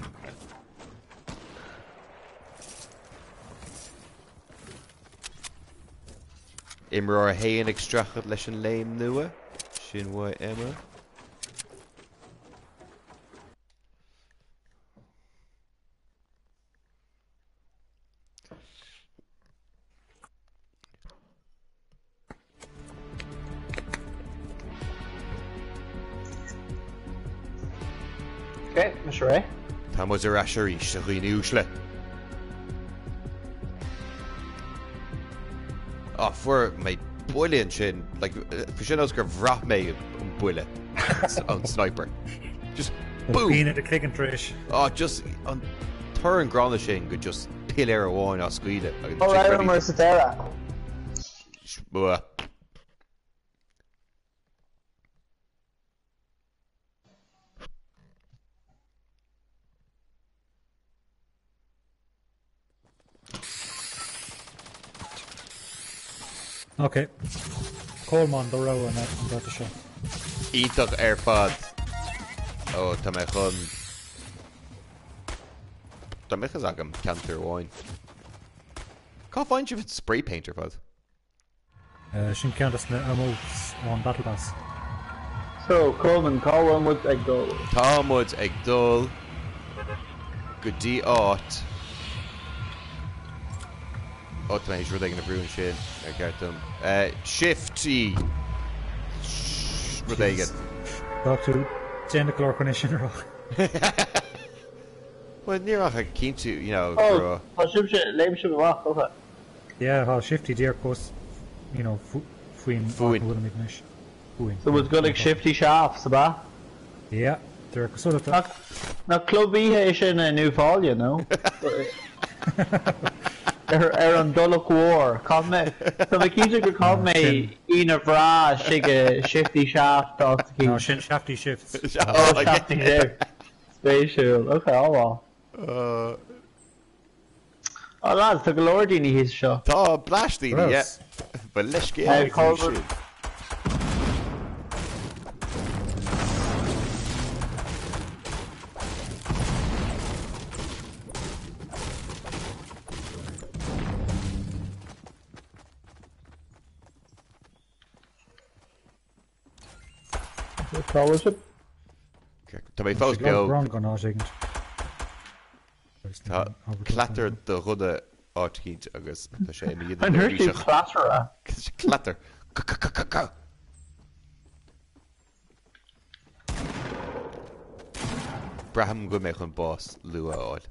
Imreoir 1 ag streachailt leis an léim nua. Sin uaidh Emma. Ok, mise réidh. Tá muid ar ais arís, a dhaoine uaisle. Á, fuair mé buille ansin, like, bhí sé ar nós gur bhraith mé an buille ón sniper. Just boom! Pian i do chloigeann tar éis. Á, just an torann gránna sin go just piléar amháin á scaoileadh agus Ó, rabhamar sa deireadh. Bua. Ok. Colmán do rogha an dáta seo. Iontach ar fad. Ó, tá mé chun... Tá mé chun agam ceantar amháin. Cá bhfaigheann sibh an spray paint ar fad? Sin ceann des na emotes ón Battle Pass. So, Colman, cá bhfuil muid ag dul? Tá muid ag dul go dtí áit. Ó, tá mé théis rud éigin a bhrú ansin, ar cheart dom. Shift E! Rud éigin. Tá tú déanamh go leor chun é sin a rá. Bhuel, ní raibh ach cinntiú, you know, go raibh. Ó, tá sibhse, léim sibh amach, ok. Yeah, tá Shifty díreach os, you know, faoin áit a bhfuilimid anois. Fúinn. So muid ag dul ag Shifty Shafts, ab ea? Yeah, de réir cosúlachta. Nach club oíche é sin i nUíbh Fhailí, nó? Ar an dTulach Mhór. Chaith mé, tá mé cinnte gur chaith mé oíche bhreá istigh i Shifty Shaft áit eicínt. No, sin Shafty Shifts. Oh, Shafty Shifts. Spéisiúil. Ok, an-mhaith. Oh lads, tá go leor daoine thíos anseo. Tá bleaist daoine, yeah. Ba leithscéal é sin. Cá bhfuil sibh? Tá mé fós beo. Tá clatar de ghunna áit eicínt agus tá sé i mo dhiaidh. An ndúirt tú clatara? Clatar. C-c-c-c-c. Braithim go bhfuil mé chun bás luath a fháil.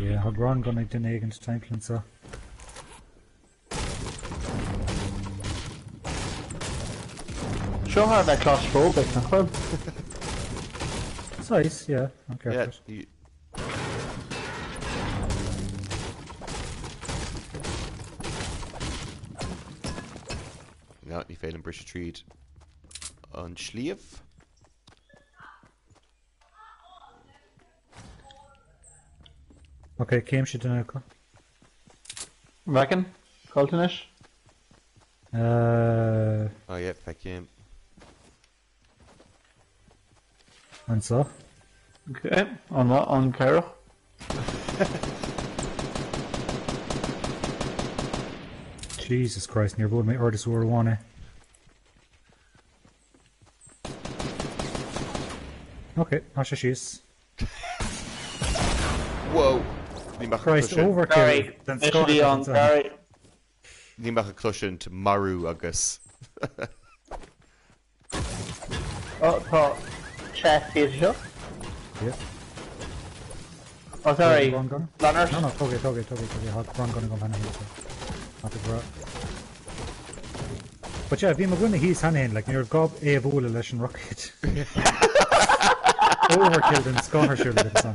Yeah, tá grand gun ag duine éigin timpeall anseo. Seo thar a bheith claustrophobic, nach bhfuil? Saghas, yeah, an ceart. Yeah, No, ní féidir liom briseadh tríd an sliabh. Ok, címse duine acu. Bhfeiceann? Cá bhfuil tú anois? Uh, Oh yeah, feicim. Anseo. Ok, an an caorach. Jesus Christ, níor bhuail mé oiread is uair amháin é. Ok, tá sé síos. Whoa! Ní mbeadh Christ, overkill den scoth atá ansan. Ní mbeadh ag cloisint marú agus. Oh, tá chest thíos anseo. Yeah. Oh, sorry. Lean ort. No, no, tóg é, tóg é, tóg é, tóg é, tá Bren gun agam cheana féin, so. Not a bra. But yeah, bhí mo dhuine thíos cheana féin, like, ní raibh gá é a bhualadh leis an rocket. Overkill den scoth ar siúl agat ansan.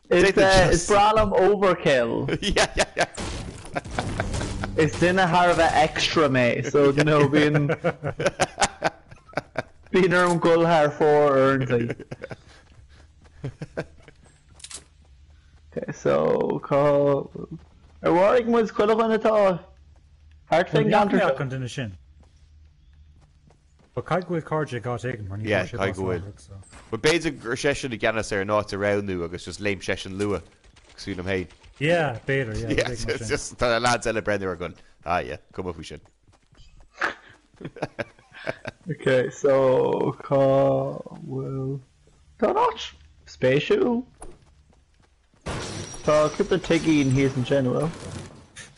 Is, eh, is breá liom overkill. Yeah, yeah, yeah. Is duine thar a bheith extra mé, so you know, bíonn bíonn orm dul thar fóir uaireanta. Okay, so cá ar mharaigh muid chuile dhuine atá thart fén gceantar seo? an duine sin. But caithfidh go bhfuil cairde ag áit éigin mar ní Yeah, fuair sé caithfidh bás go bhfuil. láithreach, so. But b'fhéidir gur seisean i gceannas ar an áit a roghnú agus just léim seisean luath, cosúil liom féin. Yeah, b'fhéidir, yeah, Yeah, rud éigin mar it's sin. just tá na lads eile ag breathnú air ag goil, ah yeah, cuma faoi sin. Okay, so cá bhfuil Tá an áit spéisiúil. Tá cúpla tigín thíos ansin, an bhfuil?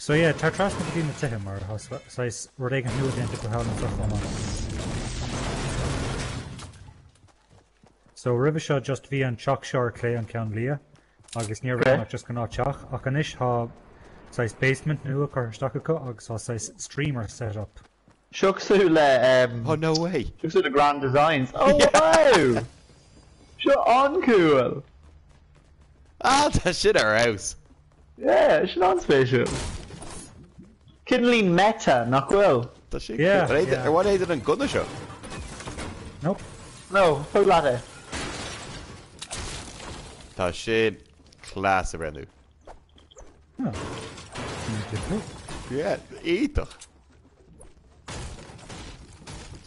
So yeah, tar trasna go dtí na tithe mar tá saghas rud éigin nua déanta acu thall anseo chomh maith. So roimhe seo just bhí an teach seo ar clé an ceann liath agus ní raibh ann ach just gnáth teach ach anois tá saghas basement nua curtha isteach acu agus tá saghas streamer set up. Seo cosúil le Oh no way! Seo cosúil le Grand Designs. Oh wow! Seo an-cool! Ah tá sin ar fheabhas! Yeah, sin an-spéisiúil. Cineáilín meta, nach bhfuil? Tá sin cool. Ar mhaith leat an gunna seo? Nope. No, tóg leat é. Tá sin class a bhreathnú. Oh. Yeah, iontach.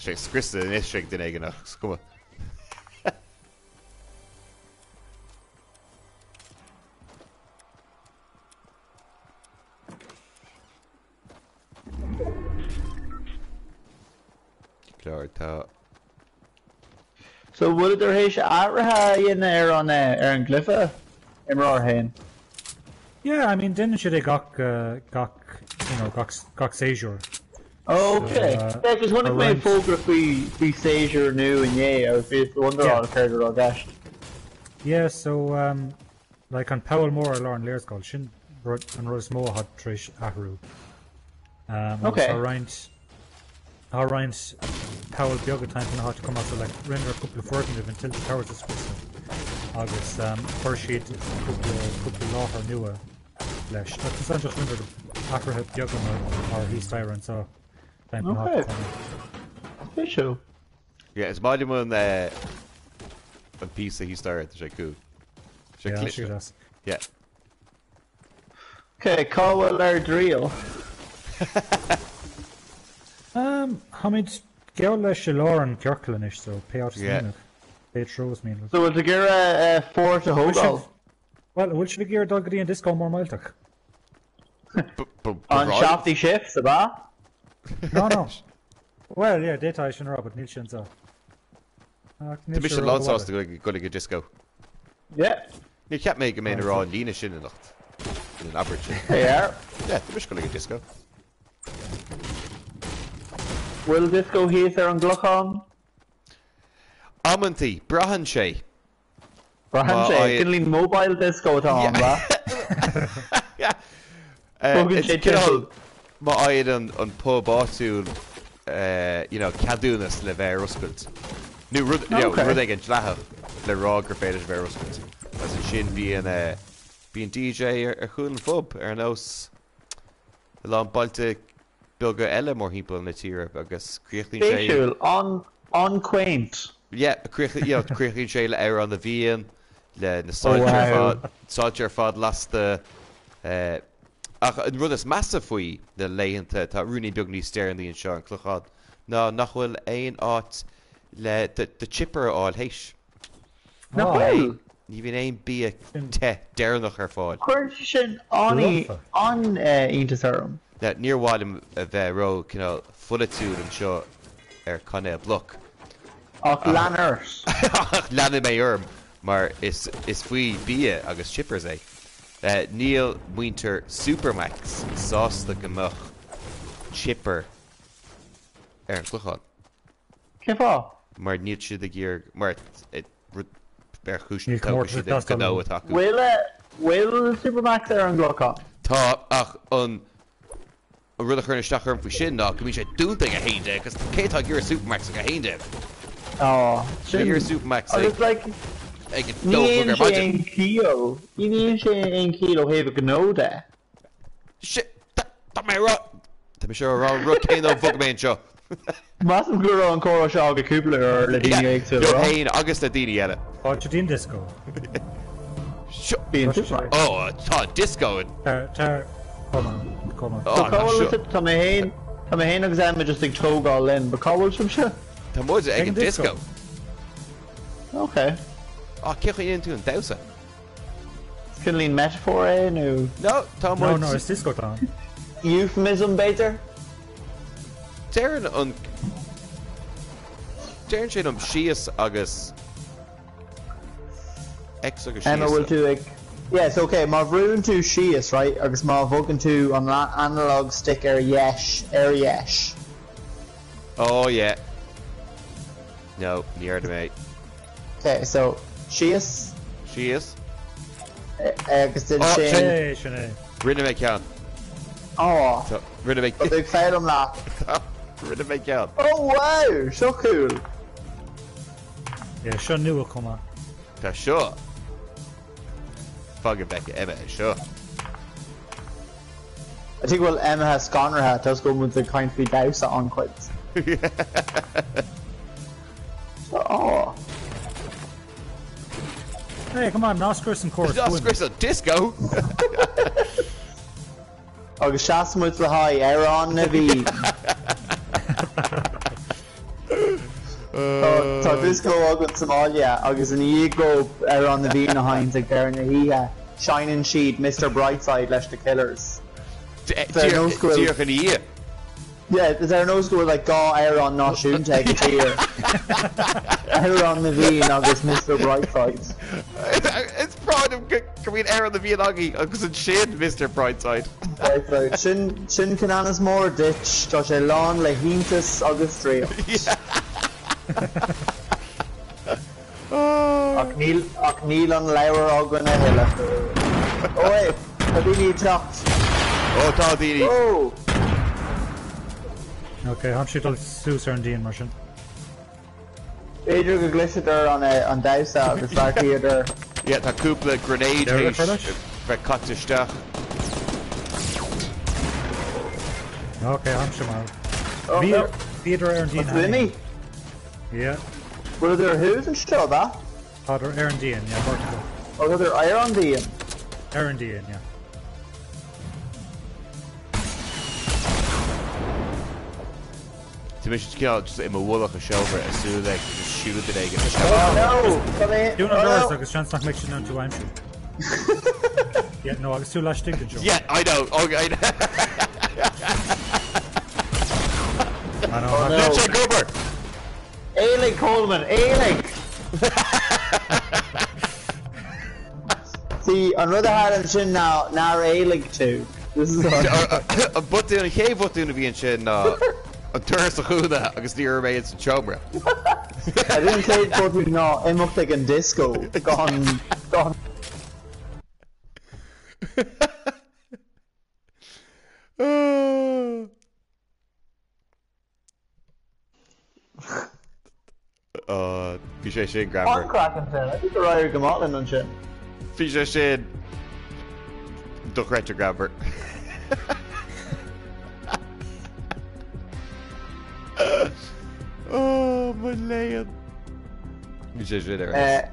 Sé scriosta anois ag duine éigin ach is cuma. Clár tá. So bhfuileadar tar éis athruithe a dhéanamh ar an ar an gcluiche imreoir féin? Yeah, I mean déanann siad é gach gach you know gach gach séasúr. Ok. Yeah, cos chonaic mé fógra faoi faoi séasúr nua inné agus bhíos ag wonderáil céard a raibh i gceist. Yeah, so um like an poll mór ar lár an léarscáil, sin rud an rud is mó atá tar éis athrú. Um, agus tá roinnt Tá roinnt poll beaga timpeall na háite chomh maith so like rinneadar cúpla foirgneamh in Tilted Towers a scriosadh agus chuir siad cúpla cúpla láthair nua leis. Agus ansan just rinneadar athruithe beaga mar mar thíos staighre anseo timpeall na háite chomh maith. Spéisiúil. Yeah, is maith liom an an píosa thíos staighre, tá sé cool. Sé Yeah, cliste. sé deas. Yeah. Ok, cá bhfuil ár dtriall? Táimid geall leis i lár an chiorcail anois, so pé áit is mian libh, pé treo is mian libh. So bhfuil tú ag iarraidh fort a thógáil? Bhuel, an bhfuil sibh ag iarraidh dul go dtí an disco mór millteach? An Shafty Shifts, ab ea? No, no. Well, yeah, d'fhéadfá é sin a rá, but níl sé anseo. Tá mise lánsásta dul ag an disco. Yeah. Níor cheap mé go mbeinn ag rá an líne sin anocht. An abairt sin. Yeah. Yeah, tá mise ag dul ag an disco. Bhfuil disco thíos ar an gClochán? Amantaí, braitheann sé. Braitheann sé. Cineáilín mobile disco atá ann, ab ea? Bogann sé timpeall. Má fhaigheann an pub áitiúil you know ceadúnas le bheith ar oscailt, nó rud you know rud éigin dleathach le rá gur féidir leis bheith ar oscailt, agus ansin bíonn bíonn DJ ar chúl an phub ar nós a lán bailte beaga eile mórthimpeall na tíre agus críochnaíonn sé. Spéisiúil, an-quaint. Yeah, críochnaíonn sé le Amhrán na bhFiann. Le na soilse ar fad, soilse ar fad lasta. Ach an rud is measa faoi na laethanta atá ruainnín beag níos deireanaí anseo ar an Chlochán ná nach bhfuil aon áit le do chipper a fháil théis. Nach bhfuil? Ní bhíonn aon bia te deireanach ar fáil. Cuireann sé sin an-iontas orm. Now, níor mhaith liom a bheith ró cineál pholaitiúil anseo ar cainéal Bloc. Ach lean ort. Ach leanfaidh mé orm mar is is faoi bia agus chippers é. Níl muintir Supermacs sásta go mbeadh chipper ar an Chlochán. Cén fáth? Mar níl siad ag iarraidh, mar rud ar chúis Níl comórtas ag teastáil gnó atá acu. Bhfuil bhfuil Supermacs ar an gClochán? Tá, ach an rud a chuireann isteach orm faoi sin ná go mbíonn sé dúnta ag 11 agus cé atá ag iarraidh Supermacs ag 11? Á, sin. Ag iarraidh Supermacs ag. Agus like, ag 2 a chlog ar maidin. Ní dhéanann sé aon chiall, ní dhéanann sé aon chiall ó thaobh gnó de. Sin, tá mé a rá, tá mise a rá an rud céanna ó bhog mé anseo. Measaim go raibh an comhrá seo agat cúpla uair le daoine éagsúla. Liom féin agus le daoine eile. Fáilte dtí an disco. Seo. Bíonn Supermacs. Ó, tá disco in. Tar, tar, come on, come on. So cá bhfuil sibh, tá mé féin, tá mé féin agus Emma just ag tógáil linn, but cá bhfuil sibhse? Tá muid ag an disco. Ok. Á, cén chaoi a ndéanann tú an damhsa? Cineáilín metaphor é nó? No, tá muid. No, no, is disco atá ann. Euphemism b'fhéidir? Deireann an. Deireann sé liom síos agus. X agus síos. Emma, bhfuil tú ag. Yes, ok, má bhrúnn tú síos, right, agus má bhogann tú an analog stick ar dheis, ar dheis. Oh yeah. No, ní dhearna mé. Ok, so, síos. Síos. Agus ansin. Oh, sin é, sin é. Rinne mé ceann. Oh. Rinne mé. Tá tú ag foghlaim leat. Rinne mé ceann. Oh wow, seo cool. Yeah, seo nua chomh maith. Tá seo. Fan go bhfeice Emma é seo. I think go bhfuil Emma scanraithe toisc go bhfuil muid ag caint faoi damhsa an-chuid. Oh. Hey, come on, ná scrios an córas Ná scrios an disco! Agus sheas muid le haghaidh Amhrán na bhFiann. Tá disco againn sa mbaile agus i ndiaidh dóibh Amhrán na bhFiann a sheinnt ag deireadh na hoíche, seinneann siad Mr Brightside leis The Killers. Díreach ina dhiaidh. Yeah, is ar nós go bhfuil like dhá amhrán náisiúnta ag an tír. Amhrán na bhFiann agus Mr Brightside. Is breá liom go mbíonn Amhrán na bhFiann againn agus ansin Mr Brightside. Brightside. Sin, sin Ceanannas Mór duit, tá sé lán le hiontas agus draíocht. Ach níl, ach níl an leabhar againn a thuilleadh. Ó hey, tá daoine ag teacht. Ó tá daoine. Ó! Ok, táimse ag dul suas ar an díon mar sin. B'fhéidir go gcliseadar an, an damhsa agus bheartaíodar. Yeah, tá cúpla grenade Deireadh théis le leis? bheith caite isteach. Ok, táimse marbh. Oh, Bhí, no. bhíodar ar an díon Tá tú imithe? Yeah. Bhfuileadar thuas anseo, ab ea? Tádar ar an díon, yeah, vertical. Ó, tádar ar an díon? Ar an díon, yeah. Tá mise cineál just i mo mhullach i seomra ag súil le just siúl duine éigin isteach. Oh no! Tá mé... Dún an Oh doras no! agus seans nach mbeidh siad in ann tú a aimsiú. Yeah, no, agus tú laistigh den seomra. Yeah, I know, okay, I know. I know. Oh no. Níl sé ag obair! Éalaigh, Coleman, éalaigh! See, an rud a tharla ansin ná nár éalaigh tú. This is An botún, an chéad bhotún a bhí ansin ná an doras a dhúnadh agus ní raibh mé ins an tseomra. I think an chéad botún ná imeacht ag an disco gan gan. Bhí sé sin greannmhar. An-chraic ansin. I think gur éirigh go maith linn ansin. Bhí sé sin dochreidte greannmhar. Ó, mo léan. Bhí sé sin ar fheabhas.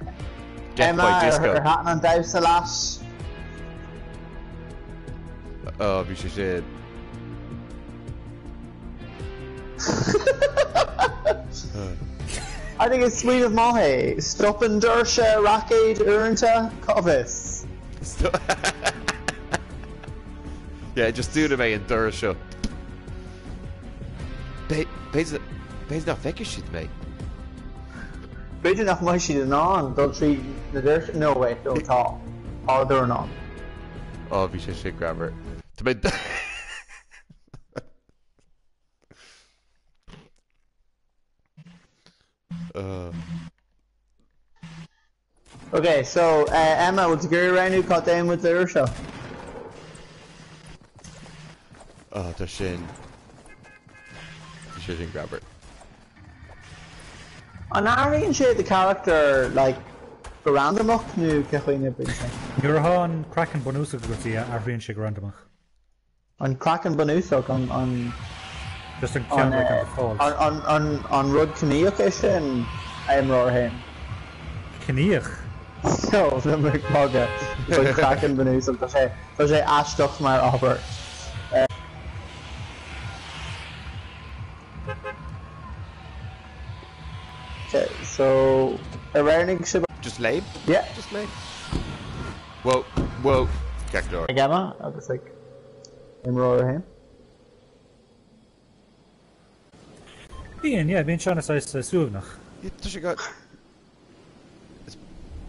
Death by Disco. Ar thaitin an damhsa leat? Oh, bhí sé sin. I think is smaoineamh maith é. Stopann doirse raicéid uaireanta, cá bhfios? Yeah, just dúnfaidh mé an doras seo. B'fhéidir nach bhfeicfidh siad mé. B'fhéidir nach mbeidh siad in ann dul trí na doirse, no wait, no tá. Tádar in ann. Ó, bhí sé sin greannmhar. Tá mé. Ok, so, Emma, bhfuil tú ag iarraidh roghnú cá dtéann muid an uair seo? Oh, tá sin... Tá sé sin greannmhar. An athraíonn sé do charachtar, like, go randamach nó cén chaoi a n-oibríonn sé? Nuair atá an craiceann bunúsach agat, yeah, athraíonn sé go randamach. An craiceann bunúsach, an, an. Just an ceann like an default. An, an, an rud ciníoch é sin, a imreoir a haon? Ciníoch? No, tá mé ag magadh. An craiceann bunúsach, tá sé, tá sé aisteach mar abairt. Ok, so, ar roghnaigh sibh? Just léim? Yeah. Just léim. Whoa, whoa, ceart go leor. Ag Emma agus ag imreoir a haon. Bíonn, yeah, bíonn sé an-saghas suaimhneach. Yeah, tá sé go,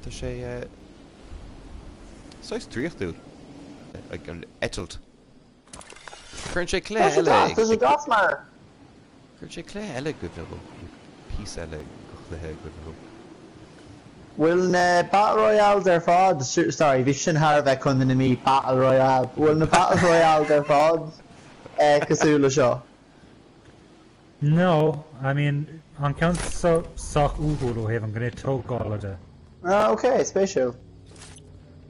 tá sé saghas draíochtúil, like an eitilt. Cuireann sé cluiche eile ag. Tá sé deas mar. Cuireann sé cluiche eile i gcuimhne dhom, píosa eile de chluiche i gcuimhne dhom. Bhfuil na Battle Royales ar fad, sorry, bhí sin thar a bheith Contae na Mí, Battle Royale, bhfuil na Battle Royales ar fad cosúil le seo? No, I mean, an ceann seo sách uathúil ó thaobh an ghné tógála de. Ah, ok, spéisiúil.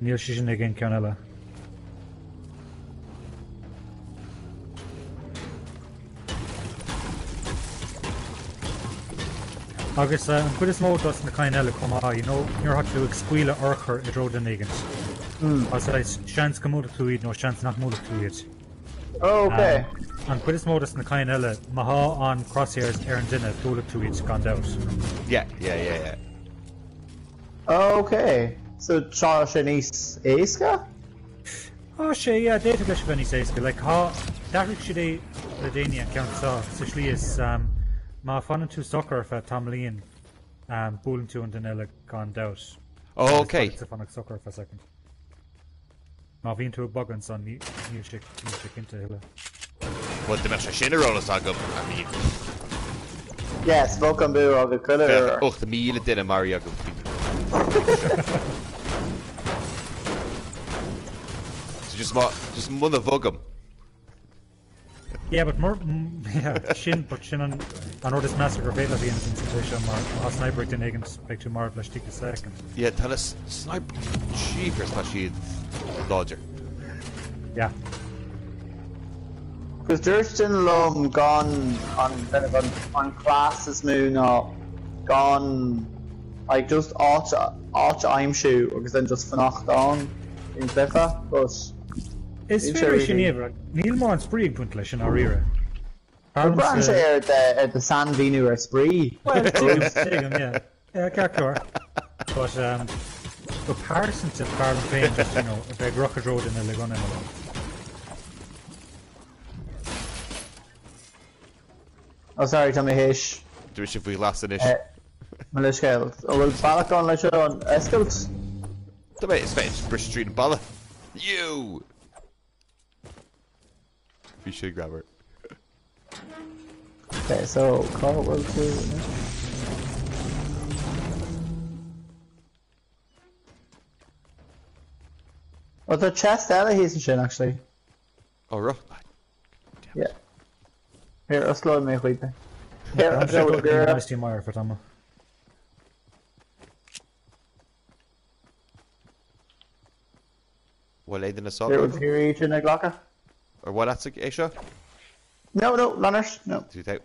Níl sé sin ag aon ceann eile. Agus an chuid is mó dos na cinn eile chomh maith, you know, nuair atá tú ag scaoileadh urchar i dtreo duine éigint. Tá saghas seans go mbuailfidh tú iad nó seans nach mbuailfidh tú iad. Oh, ok. An chuid is mó dos na cinn eile, má thá an crosshairs ar an duine, buailfidh tú iad gan dabht. Yeah, yeah, yeah, yeah. Oh, ok. So tá sé níos éasca? Tá sé, yeah, d'fhéadfadh leis a bheith níos éasca. Like, thá, d'athraigh siad é le déanaí an ceann seo, sa slí is, um, má fanann tú socair ar feadh tamaillín, um, buaileann tú an duine eile gan dabht. Oh, ok. Agus fanacht socair ar feadh soicind. Má bhíonn tú ag bogadh ansan, níl sé, níl sé cinnte a thuilleadh. Bhuel, dá mbeadh sé sin ar eolas agam, I mean. Yes, bheadh an bua agat chuile uair. Bheadh 8,000 duine maraithe agam faoin. So just má, just muna bhogaim. Yeah, but mur, yeah, sin, but sin an, an rud is measa gur féidir leat a dhéanamh sa tslí seo mar má tá sniper ag duine éigin beidh tú marbh laistigh de soicind. Yeah, tá na snipe, jeepers, tá siad láidir. Yeah. Cos dúirt duine liom gan an kind of an, an cleas is mó ná gan like just áit, áit a aimsiú agus then just fanacht ann in cluiche, but Is féidir é sin a dhéanamh, níl mórán spraoi ag baint leis i ndáiríre. Braitheann sé ar do sainmhíniú ar spraoi. Bhuel, tuigim, tuigim, yeah. Yeah, ceart go leor. But, um, go pearsanta, b'fhearr liom féin just, you know, a bheith ag rith i dtreo duine le gunna i mo lámh. Oh sorry, tá mé théis. Tá mise faoi ghlas anois. Mo leithscéal. An bhfuil bealach ann leis seo a oscailt? Tá mé, is féidir briseadh tríd an balla. You! Bhí sé greannmhar. Okay, so cá bhfuil tú anois? Oh, tá chest eile thíos ansin, actually. Oh, rough. Yeah. Here, osclóidh mé chuige. Here, I'm sure go dtí mar for tamall. Bhfuil aon duine sásta? Here, bhfuil tú ag glacadh? Ar mhaith leatsa é seo? No, no, lean ort, no. Tú tá.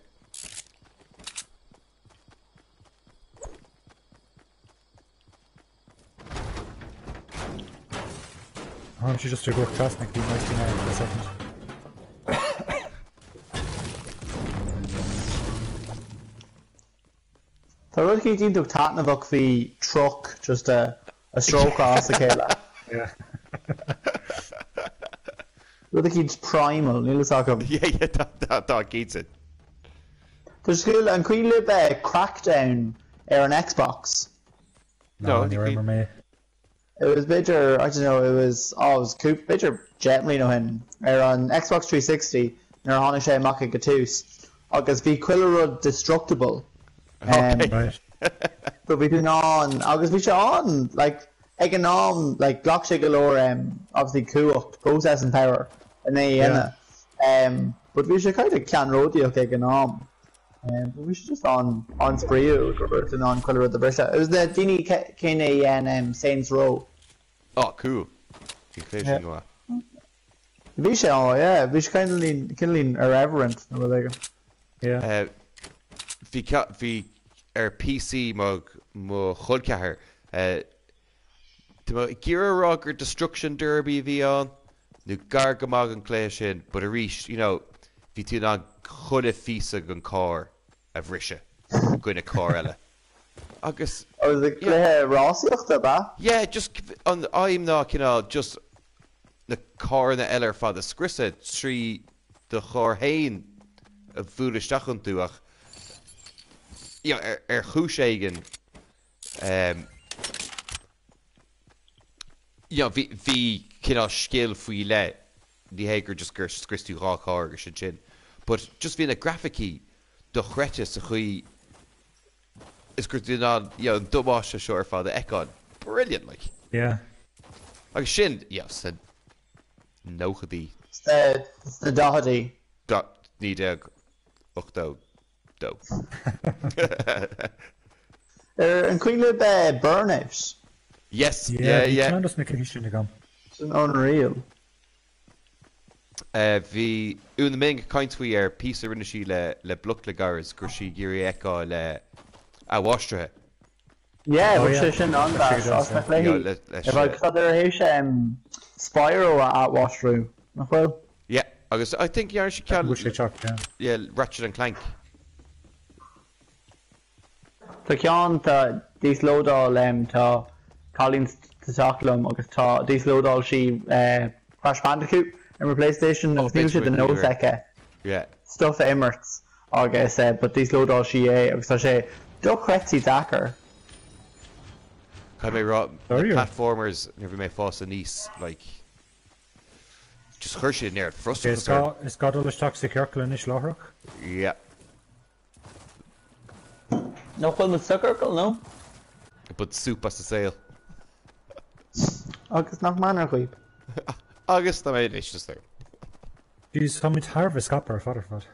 Táimse just ag rith trasna go dtí Nice Dinner for a second. Tá rud éicint iontach taitneamhach faoi truck just a stróiceadh as a chéile. Yeah. Rud éicint primal, níl fhios agam. Yeah, yeah, tá, tá, tá, cinnte. Tá sé an cuimhin libh Crackdown ar an Xbox? No, ní raibh mé. It was b'fhéidir, I don't know, it was, oh, it was cúpla, b'fhéidir 10 mbliana ó shin, ar an Xbox 360 nuair a tháinig sé amach ag an tús agus bhí chuile rud destructible. Um, Right. So bhí tú in ann, agus bhí sé an, like, ag an am, like, ghlac sé go leor, um, obviously cumhacht, processing power, in é a dhéanamh. Um, but bhí sé kind of ceannródaíoch ag an am. Um, but bhí sé just an an-spraíúil go raibh tú in ann chuile rud a bhriseadh. It was na daoine céanna a dhein um, Saints Row. Oh, cool. Bhí cluiche sin go maith. Bhí sé an, yeah, bhí sé cineáilín irreverent nó rud éigin. Yeah. Bhí bhí ar PC mo mo chol ceathar. Tá mé ag iarraidh a rá gur Destruction Derby a bhí ann, nó gar go maith an cluiche sin, but arís, you know, bhí tú in ann chuile phíosa den carr a bhriseadh i gcoinne carr eile. Agus Agus an cluiche rásaíochta, ba? Yeah, just an aidhm ná cineál just na carranna eile ar fad a scriosadh trí do charr féin a bhualadh isteach iontu ach you know, ar, ar chúis éigin um, you know, bhí, bhí cineál scil faoi leith ní hé gur just gur scrios tú dhá charr agus sin sin but just bhí na grafaicí dochreidte sa chaoi is gur tú in ann you know, an damáiste seo ar fad a fheiceáil. Brilliant, like. Yeah. Agus sin, you know, sna nóchaidí. Sna daichidí. 1982. Ar an cuimhin libh Burnout? Yes, Yeah, yeah, bhí yeah. ceann dos na cluichí sin agam. Sin unreal. Bhí Úna Ming ag caint faoi ar píosa a rinne sí le le Bloc le gairid go raibh sí ag iarraidh a fheiceáil athmháistrithe. Yeah, Oh bheadh yeah, sé sin bheadh sé an-deas go deas, as na yeah. cluichí. You know, le leis. Tá siad tar éis Spyro a athmháistriú, nach bhfuil? Yeah, agus I think dhearna sí Ceapaim ceann go bhfuil sé ag teacht, yeah. yeah, Ratchet and Clank. Tá ceann, tá d'íoslódáil tá cailín sa teach liom agus tá d'íoslódáil sí Crash Bandicoot ar mo PlayStation Oh, agus níl sé de nós aici Yeah. stuff a imirt agus but d'íoslódáil sí é agus tá sé dochreidte deacair. Caithfidh mé a rá, na Dáiríre? platformers nuair a bhí mé ag fás aníos, like, just chuir siad an oiread Is frustrachas gá, orm. is gá dul isteach sa chiorcal anois láithreach? Yeah. Nach bhfuil muid sa chiorcal, nó? But súp as an saol. Agus nach meanar dhaoib. Agus tá mé anois just there. Jeez, tá muid thar a bheith scaipthe ar fad ar fad.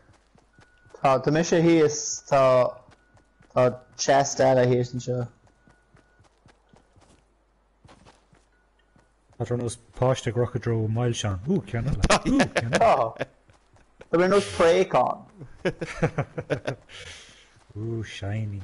Tá, tá mise thíos, tá, tá chest eile thíos anseo. Tá tú ar nós páiste ag rith i dtreo milseáin. Ooh, ceann eile. Ooh, ceann eile. Tá. Tá mé ar nós préachán. Ooh, shiny.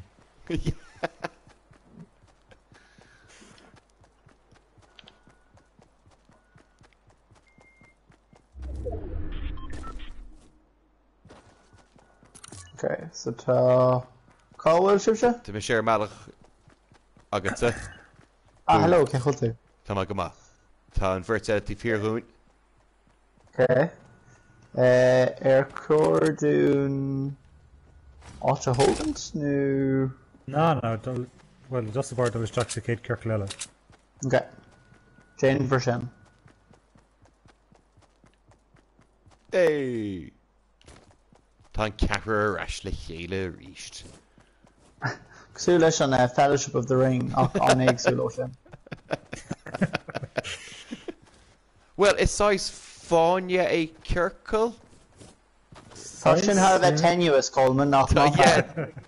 Ok, so tá... Cá bhfuil sibhse? Tá mise ar an mbealach agatsa. Ah, hello, cén chaoi a bhfuil tú? Tá mé go maith. Tá an bheirt eile taobh thiar dhúinn. Ok. Ar chóir dúinn áit a thógaint nó? Ná, ná, dul, bhuel, just about dul isteach sa chéad ciorcal eile. Ok. Déanfar sin. Hey! Tá an ceathrar ar ais le chéile arís. Cosúil leis an Fellowship of the Ring ach an-éagsúil ó sin. Bhuel, is saghas fáinne é ciorcal? Tá sin thar a bheith tenuous, Coleman, nach Tá, maith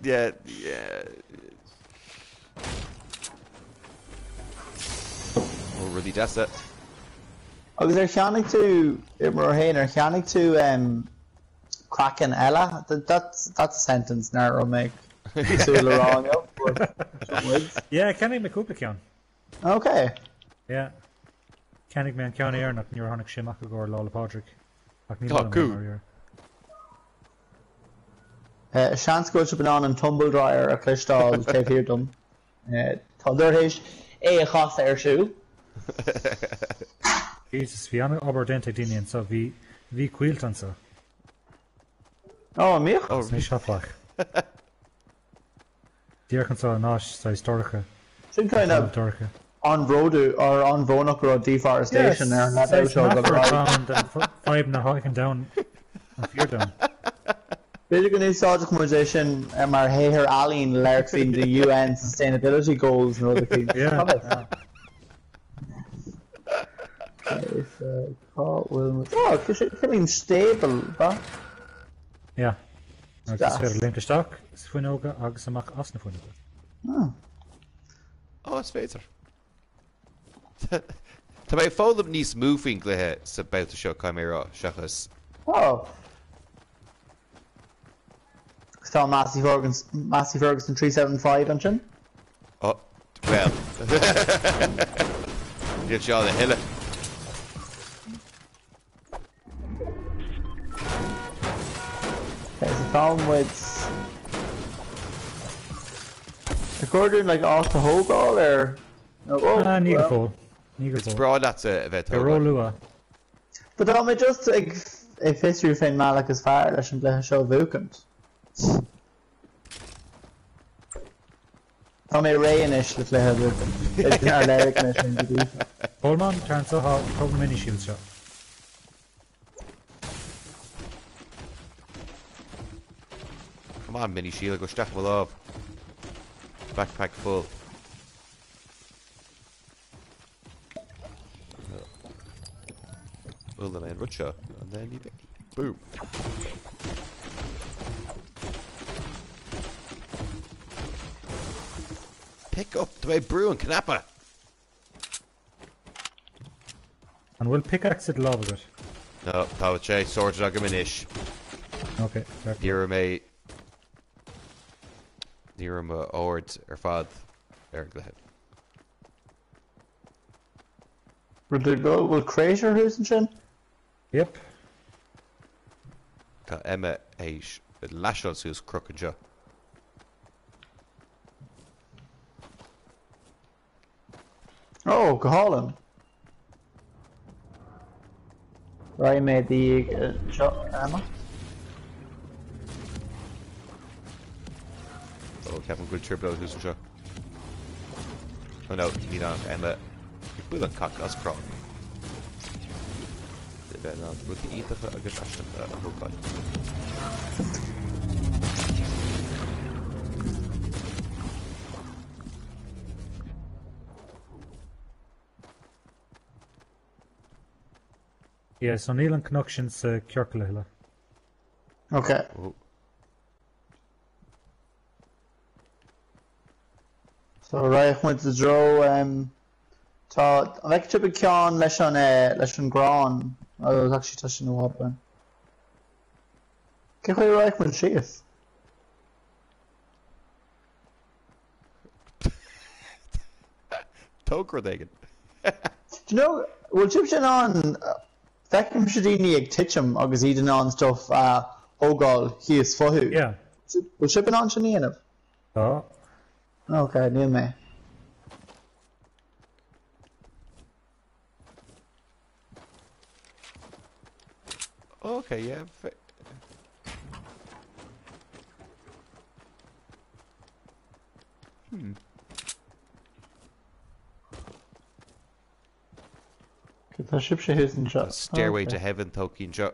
yeah, yeah, yeah. Ó, rudaí deasa. Agus ar cheannaigh tú, imreoir 1, ar cheannaigh tú craiceann eile? That's that's a sentence nach raibh mé ag súil le rá inniu, but seo muid. Yeah, cheannaigh mé cúpla ceann. Ok. Yeah. Cheannaigh mé an ceann Éireannach nuair a tháinig sé amach i gcomhair Lá 'le Pádraig, ach ní Tá maith liom é cool. dáiríre. Seans go bhfuil sibh in ann an tumble dryer a chloisteáil taobh thiar dom. Tá tar éis é a chasadh ar siúl. Jesus, bhí an-obair déanta ag daoine anseo, bhí, bhí coillte anseo. Ó, an mbíodh? Oh, Anois tá faic. Díreach anseo in áit saghas dorcha. Sin kind of dorcha. an-bhródúil or an-bhrónach go raibh deforestation ar an leibhéal seo go Saghas meafar den fadhb na háite an domhan, an fíor-domhan. B'fhéidir go n-úsáidfeadh muid é sin mar shaothar ealaíne le labhairt faoin the UN Sustainability Goals nó rud eicínt. Yeah. Okay, so cá bhfuil muid? Oh, tá sé cineál stable, ba? Yeah. Agus is féidir léimt isteach sa fuinneoga agus amach as na fuinneoga. Ah. Ó, is féidir. Tá mé ag foghlaim níos mó faoin gcluiche sa babhta seo, caithfidh mé a rá, seachas. Oh. Agus tá Massey Ferguson, Massey Ferguson 375 ansin? Oh, well. Níl sé ann a thuilleadh. Okay, so tá muid Ar chóir dúinn like áit a thógáil ar no, oh, Ah, ní go well. fóill. Ní go Is fóill. breá leatsa a bheith Tá tógáil. ró-luath. But tá mé just ag ag fiosrú fén mbealach is fearr leis an gcluiche seo a bhuachaint. Tá mé réidh anois le cluiche a bhuachan. B'fhéidir nár léirigh mé sin go dtí seo. Colmán, tar anseo, tá tóg na mini shields seo. Come on mini shield, go isteach i mo lámh. Backpack full. Bhuel, mé an rud seo, and then you boom. Pick up, tá mé ag brú an cnaipe! An bhfuil pickaxe i do lámh agat? No, tá sé sorted agam anois. Ok, ceart. Ní raibh mé... Ní raibh m'aird ar fad ar an gcluiche. Rud ar go bhfuil crater thuas ansin? Yep. Tá Emma théis laiseáil suas cnoc anseo. Ó, go hálainn. Raghaidh mé i do dhiaidh anseo, Emma. Ó, ceapaim go bhfuil trioblóid thuas anseo. Oh no, níl ann ach Emma ag bualadh an cac as crann. Le bheith in ann rudaí iontacha agus aisteacha a thógáil. Yeah, so níl an cnoc sin sa ciorcal a thuilleadh. Ok. Oh. So rachaidh muid i dtreo um, tá an bhfeiceann sibh an ceann leis an eh, leis an gcrann oh, actually tá sin i bhfad uainn. Cén chaoi a rachaidh muid síos? Tóg rud éigin. Do you know, bhfuil sibhse in ann, feicimse daoine ag titim agus iad in ann stuff a thógáil thíos fúthu. Yeah. Bhfuil sibh in ann sin a dhéanamh? Tá. Ok, níl mé. Ok, yeah. Tá sibhse thuas anseo. Stairway to Heaven tógtha anseo.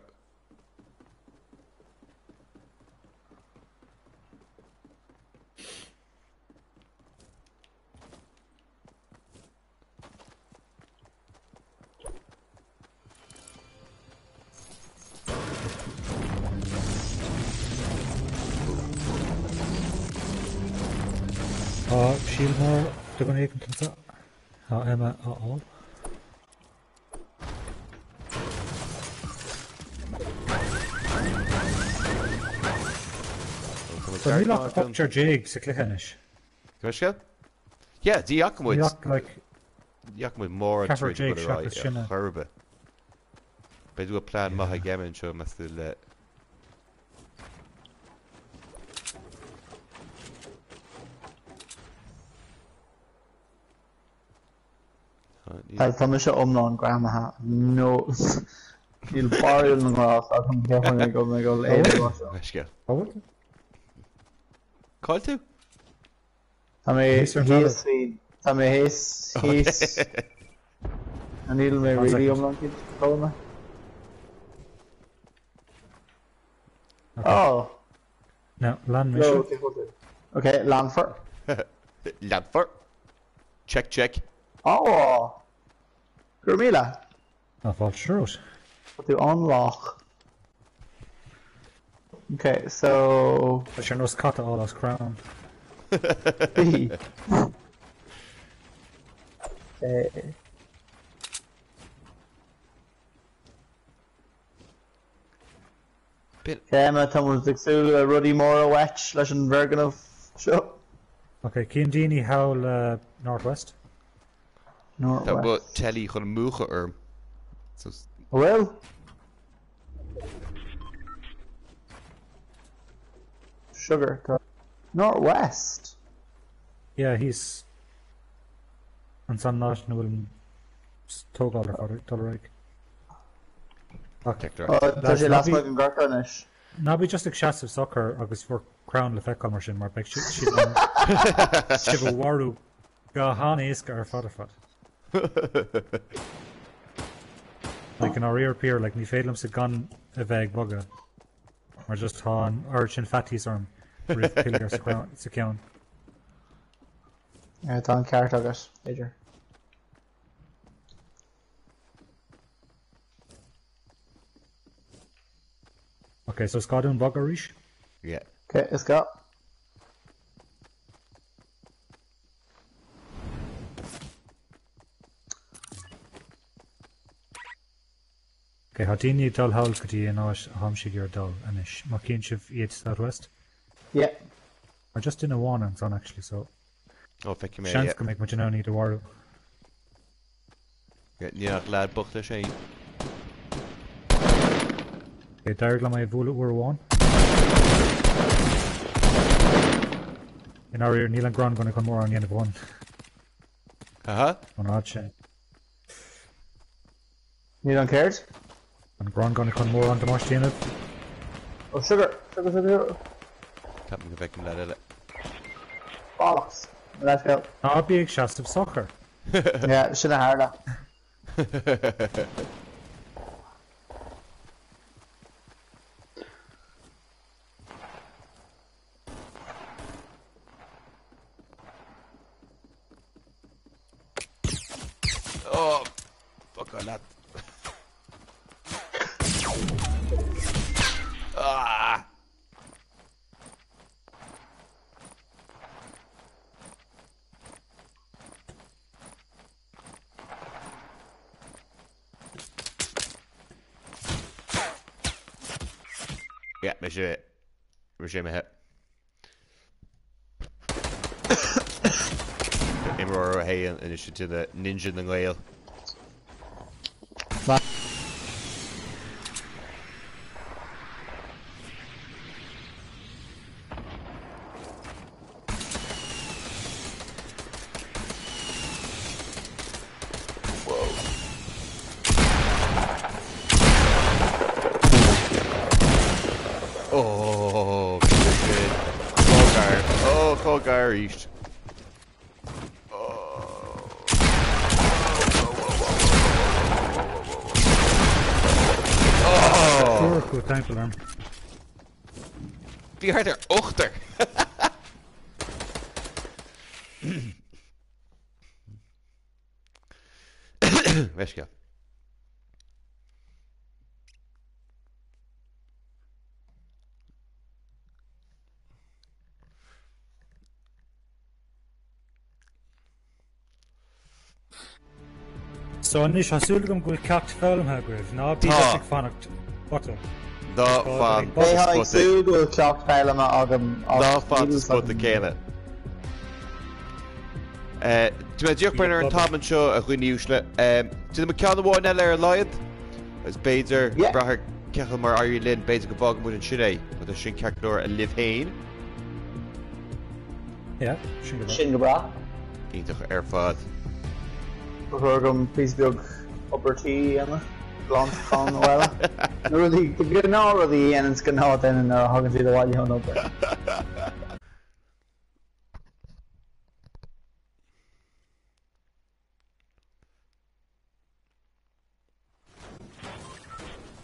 Tá síol mór de dhuine éicint anseo. Tá Emma á fháil. So níl ach 18 sa chluiche anois. Cad é? Yeah, ní fhaca muid. Ní ach like. Ní fhaca muid mórán tar éis dul ar aghaidh ar chor ar bith. B'fhéidir go bhfuil plean maith ag Emma anseo meas tú le. Tá tá mise iomlán greamaithe nó níl barúil na ngrás agam cé chun go mbeidh go léir. Leithscéal. Cá'il tú? Tá mé thíos faoi Tá mé thíos thíos Níl mé really iomlán cinnte cá bhfuil mé. Oh. Now, lean mise. Ok, leanfar. Leanfar. Check, check. Oh! Go raibh míle. Tá fáilte romhat. Tá tú an-lách. Ok, so... Tá sé ar nós cat a fháil as crann. Bhí. Ok. Ok, Emma, tá muid ag súil le rudaí móra uait leis an bhfoirgneamh seo. Ok, cén daoine thall Northwest? Tá mo teilí chun múchadh orm. Bhfuil? Sugar. Tá Northwest? Yeah, thíos ansan áit ina bhfuil an tógáil ar fad ag dul ar aghaidh. Tá sé lasmuigh den gcorca anois. Ná bí just ag seasamh socair agus bhur gcrann le feiceáil mar sin mar beidh siad in ann sibh a mharú go han-éasca ar fad ar fad. Like i ndáiríre píre, like ní féidir liomsa gan a bheith ag bogadh mar just tá an oiread sin faitíos orm roimh pilleadh sa cheann. Tá an ceart agat, b'fhéidir. Ok, so is gá dúinn bogadh arís? Yeah. Ok, is gá. Ok, tá daoine ag dul thall go dtí an áit a tháimse ag iarraidh dul anois. Má chíonn sibh iad southwest? Yeah. Or just duine amháin ansan actually, so Ó, feicim é, seans yeah. go mbeidh muid in ann iad a mharú. Yeah, níl ach leaid bocht leis féin. Ok, d'éirigh liom é a bhualadh uair amháin. I ndáiríre, níl an Garand gunna chun mórán a dhéanamh dhom. Aha. An fhad sin. Níl an céard? An Garand gunna chun mórán damáiste a dhéanamh. Oh sugar! Sugar, sugar, sugar! Ceapaim go bhfeicim leaid eile. Bollocks! Let's go. Ná bí ag seasamh socair. Yeah, sin a tharla. Oh, fuck on that. Ah! Yeah, mise, mise imithe. Imreoir 1 anois duine Ninja na nGael. Oh, sin. Chomh gar. Oh, chomh gar arís. Oh. Oh. Triúr acu timpeall orm. Bhí thart ar ochtar. Leithscéal. So anois, tá súil agam go bhfuil ceacht foghlamtha agaibh. Ná bí Tá. just ag fanacht spota. Ná fan Beidh sa ag spota. súil go bhfuil ceacht foghlamtha agam Ná ach fan níl sa spota agam. céanna. Tá mé díreach ag breathnú ar an t-am anseo a dhaoine uaisle. Déanfaidh muid ceann amháin eile ar a laghad agus b'fhéidir, ag brath ar cé chomh mar a éiríonn linn, b'fhéidir go bhfágfaidh muid ansin é. Má tá sin ceart go leor libh féin. Yeah, sin go breá. Sin go breá. Iontach ar fad. Ba chóir dom píosa beag obair tí a dhéanamh, glantachán nó eile. Na rudaí, na gnáthrudaí a dhéananns gnáthduine nuair a thagann siad abhaile ón obair.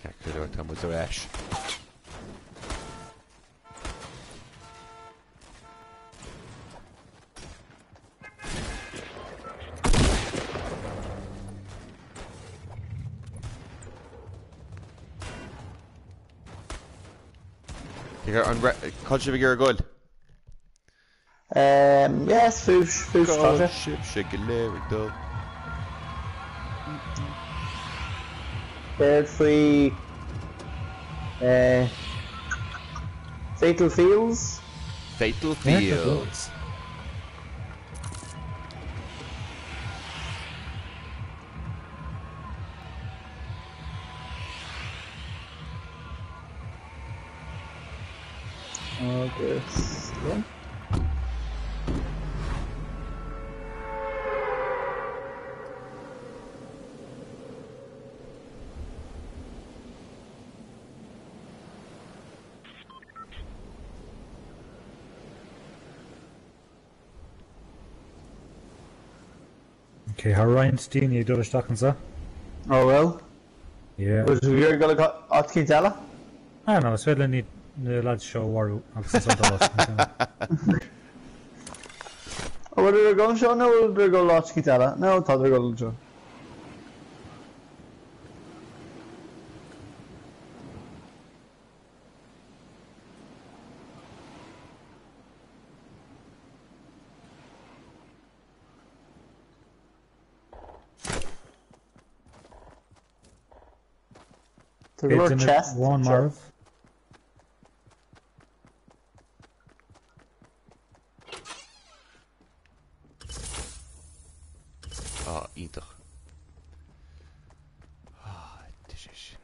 Ceart go leor, tá muid ar ais. An cá bhfuil sibh ag iarraidh a ghoil? Um, yes, fúibh, fúibh, tá sé. Sibhse go léir ag dul. Céard faoi eh, Fatal Fields? Fatal Fields. Agus yeah. Ok, tá roinnt daoine ag dul isteach anseo. Oh well. Yeah. Bhfuil tú ag iarraidh dul áit eicínt eile? I don't know, is féidir linn iad na lads seo a mharú agus ansan dul áit eicínt eile. Oh, bhfuil tú ag dul anseo nó bhfuil tú ag dul áit eicínt eile? No, tá tú ag dul anseo. Tá go leor chest. Amháin marbh. Ah, iontach. Ah, tá sé sin.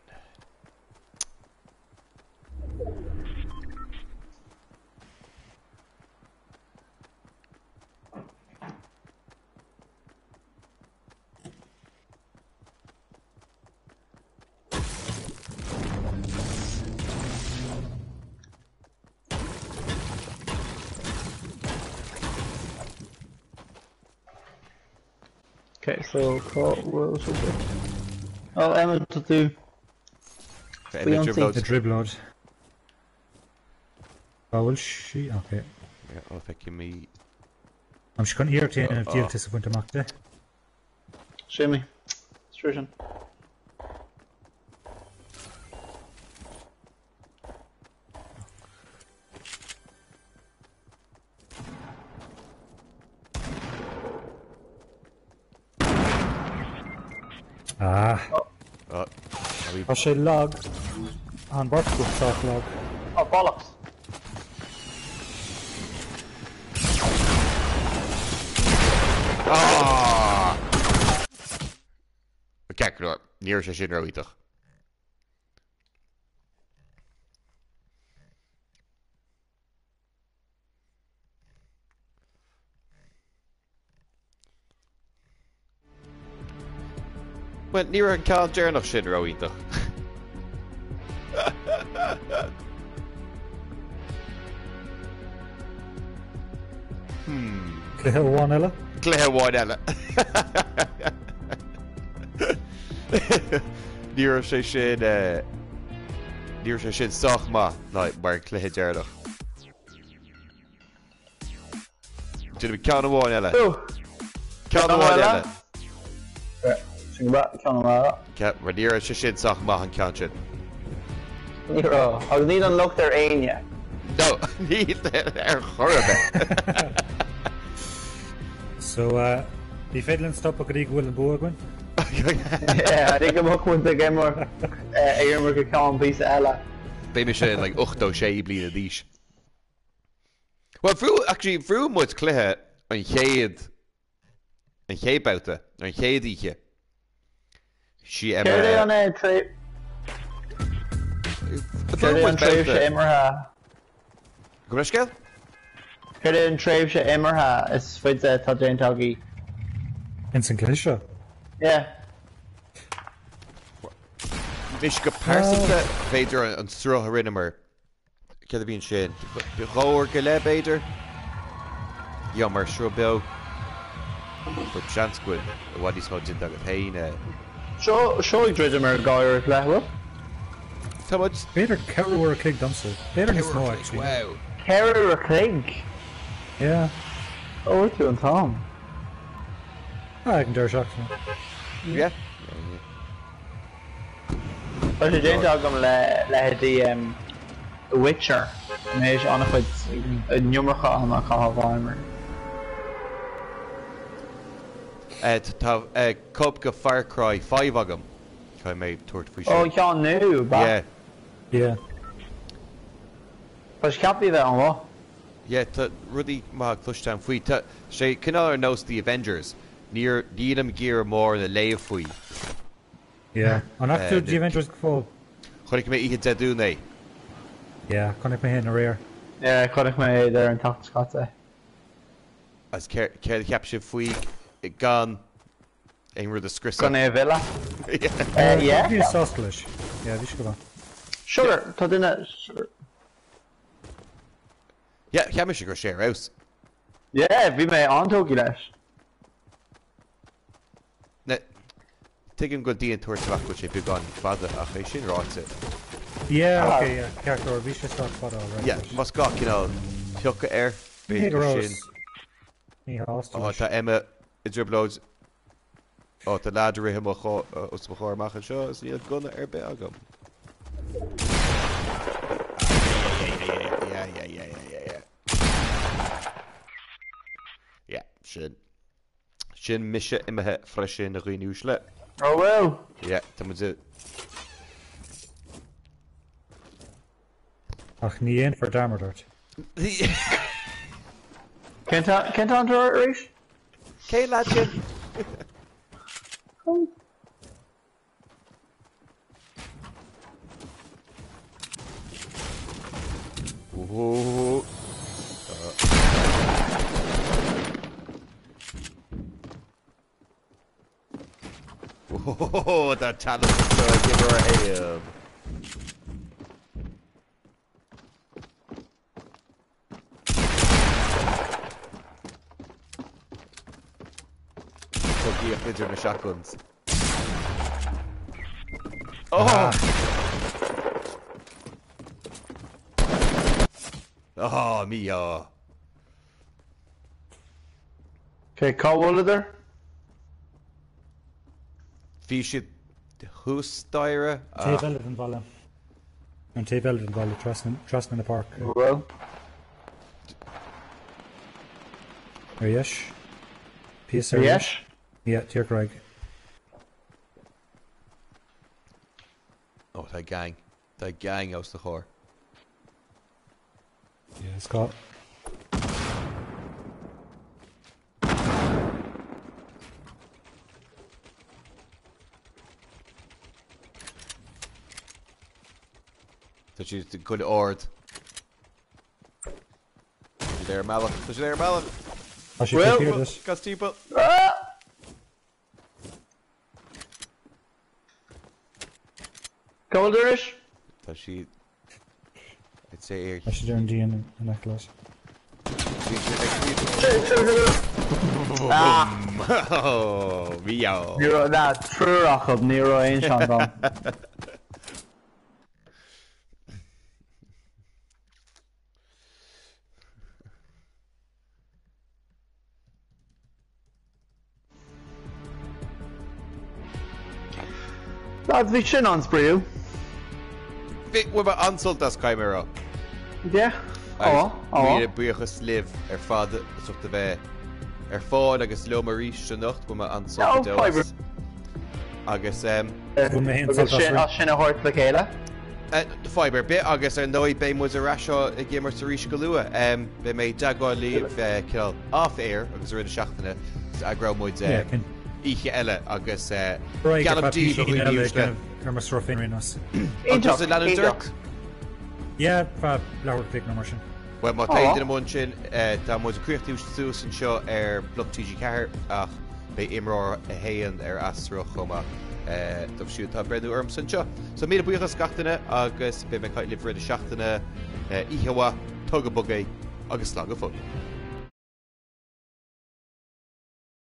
Okay, so cá bhfuil sibh? Oh, Emma, tá tú. Faoi ionsaí. I dtrioblóid. Cá bhfuil sí? Ok. Ó, feicim í. Tá mise chun iarracht a dhéanamh díoltas a bhaint amach di. Séimí. Is sin. Ah. Oh. Tá sé lag. An bheirt acu sách lag. Oh, bollocks. Ah! Ceart go leor, ní raibh sé sin ró-iontach. Bhuel, ní raibh an ceann deireanach sin ró-iontach. Hmm. Cluiche amháin eile? Cluiche amháin eile. Ní raibh sé sin eh, ní raibh sé sin sách maith mar an cluiche deireanach. Déanfaidh ceann amháin eile. Ceann amháin eile. Sin ceann amháin eile. Mar ní raibh sé sin sách maith an ceann sin. Ní raibh. Agus níl an locht ar éinne. No, níl ar chor ar bith. So, ní féidir linn stopadh go dtí go bhfuil an bua againn? Yeah, I think go mbeadh muid ag imirt ag imirt go ceann píosa eile. Beidh mise like 86 bliana d'aois. Bhuel, bhuaigh, actually, bhuaigh muid cluiche an chéad An chéad babhta, an chéad oíche. Sí Céard é an tréimhse Céard é an tréimhse imeartha? Gabh mo leithscéal? Céard é an tréimhse imeartha is faide atá déanta agaibh? Ins an gcluiche seo? Yeah. Mise go pearsanta, b'fhéidir an sruth a rinneamar. Céard a bhí ansin? 2 uair go leith, b'fhéidir? Yeah, mar sruth beo. But seans go bhfuil i bhfad níos mó déanta agat féin. Seo, seo ag druidim ar 2 uair go leith, bhfuil? Tá muid. B'fhéidir 4 uair a chloig domsa. B'fhéidir níos mó, actually. Wow. 4 uair a chloig? Yeah. Cá bhfuair tú an t-am? Ah, ag an deireadh seachtaine. Yeah. Tá sé déanta agam le leithéidí The Witcher, mé an-chuid an iomarca ama a chaitheamh á imirt. Tá cóip de Far Cry 5 agam, caithfidh mé tabhairt faoi sin. Ó, an ceann nua, ab ea? Yeah. Yeah. Tá sé ceaptha a bheith an-mhaith. Yeah, tá rudaí maithe cloiste agam faoi. Tá sé cineál ar nós The Avengers, níor, nílim ag iarraidh mórán a léamh faoi. Yeah. An bhfaca tú The Avengers go fóill? Chonaic mé oíche Dé Domhnaigh é. Yeah, chonaic mé féin aréir. Yeah, chonaic mé é ar an tseachtain seo caite. Agus céard a cheap sibh faoi gan aon rud a scriosadh? Gan é a mhilleadh? Yeah. Bhí mé sásta leis. Yeah, bhí sé go maith. Sugar, tá duine, sugar. Yeah, cheap mise go raibh sé ar fheabhas. Yeah, bhí mé an-tógtha leis. Now, tuigim go bhfuil daoine ag tabhairt amach go bhfuil sé beagán fada, ach é sin ráite. Yeah, ok, yeah, ceart go leor, bhí sé sách fada alright. Yeah, más gá cineál piocadh air, b'fhéidir gur sin. Ní shásta leis. Tá Emma i dtrioblóid. Ó, tá leaid ag rith os mo chomhair amach anseo is níl gunna ar bith agam. Yeah, yeah, yeah, yeah, yeah, yeah. Yeah, sin. Sin mise imithe freisin, a dhaoine uaisle. Oh bhfuil? Yeah, tá muid i. Ach ní dhéanfar dearmad ort. Cén t-am tú arís? Cén leaid sin? Oh, tá teannas anseo ag uimhir a haon. Cogaíocht idir na shotguns. Oh! Oh, mí-ádh. Ok, cá bhfuileadar? Bhí siad thuas staighre ach. Taobh eile den bhaile. An taobh eile den bhaile, trasna, trasna na páirce. Bhfuil? Ar dheis. Píosa ar dheis. Yeah, díreach ar aghaidh. Ó, tá gang. Tá gang os do chomhair. Yeah, it's got. Tá siad ag goil ard. Tá siad ar an mbealach. Tá siad ar an mbealach. Tá siad taobh thiar duit. Cas timpeall. Cá bhfuil arís? Tá siad I'd say ar. Tá siad ar an díon in aice leat. Ah! Oh, mí-ádh. Ní raibh, na, triúr acu, ní raibh aon seans ann. Lads, bhí sin an-spraíúil. Bhí, bhain mé an-sult as, caithfidh mé a rá. Yeah. Agus míle buíochas libh ar fad as ucht a bheith ar fáil agus liom arís anocht, bhain mé an-sult go deo as. Agus bhain mé féin sult as. As sin a thabhairt le chéile. Fadhb ar bith agus ar ndóigh beidh muid ar ais ag imirt arís go luath. Beidh mé i dteagmháil libh cineál off air agus i rith na seachtaine agus eagróidh muid oíche eile agus geallaim daoibh a dhaoine uaisle. Ar mo sruth féin ar aon nós. Agus ag leanúint ort? Yeah, feadh leathuair a chloig nó mar sin. Bhuel, má tá aon duine amuigh ansin, tá muid ag críochnú suas anseo ar Bloc TG4 ach beidh imreoir 1 ar eas-sruth chomh maith dóibh siúd atá ag breathnú ormsa anseo. So míle buíochas gach duine agus beidh mé ag caint libh i rith na seachtaine. Oíche mhaith, tóg go bog é agus slán go fóill.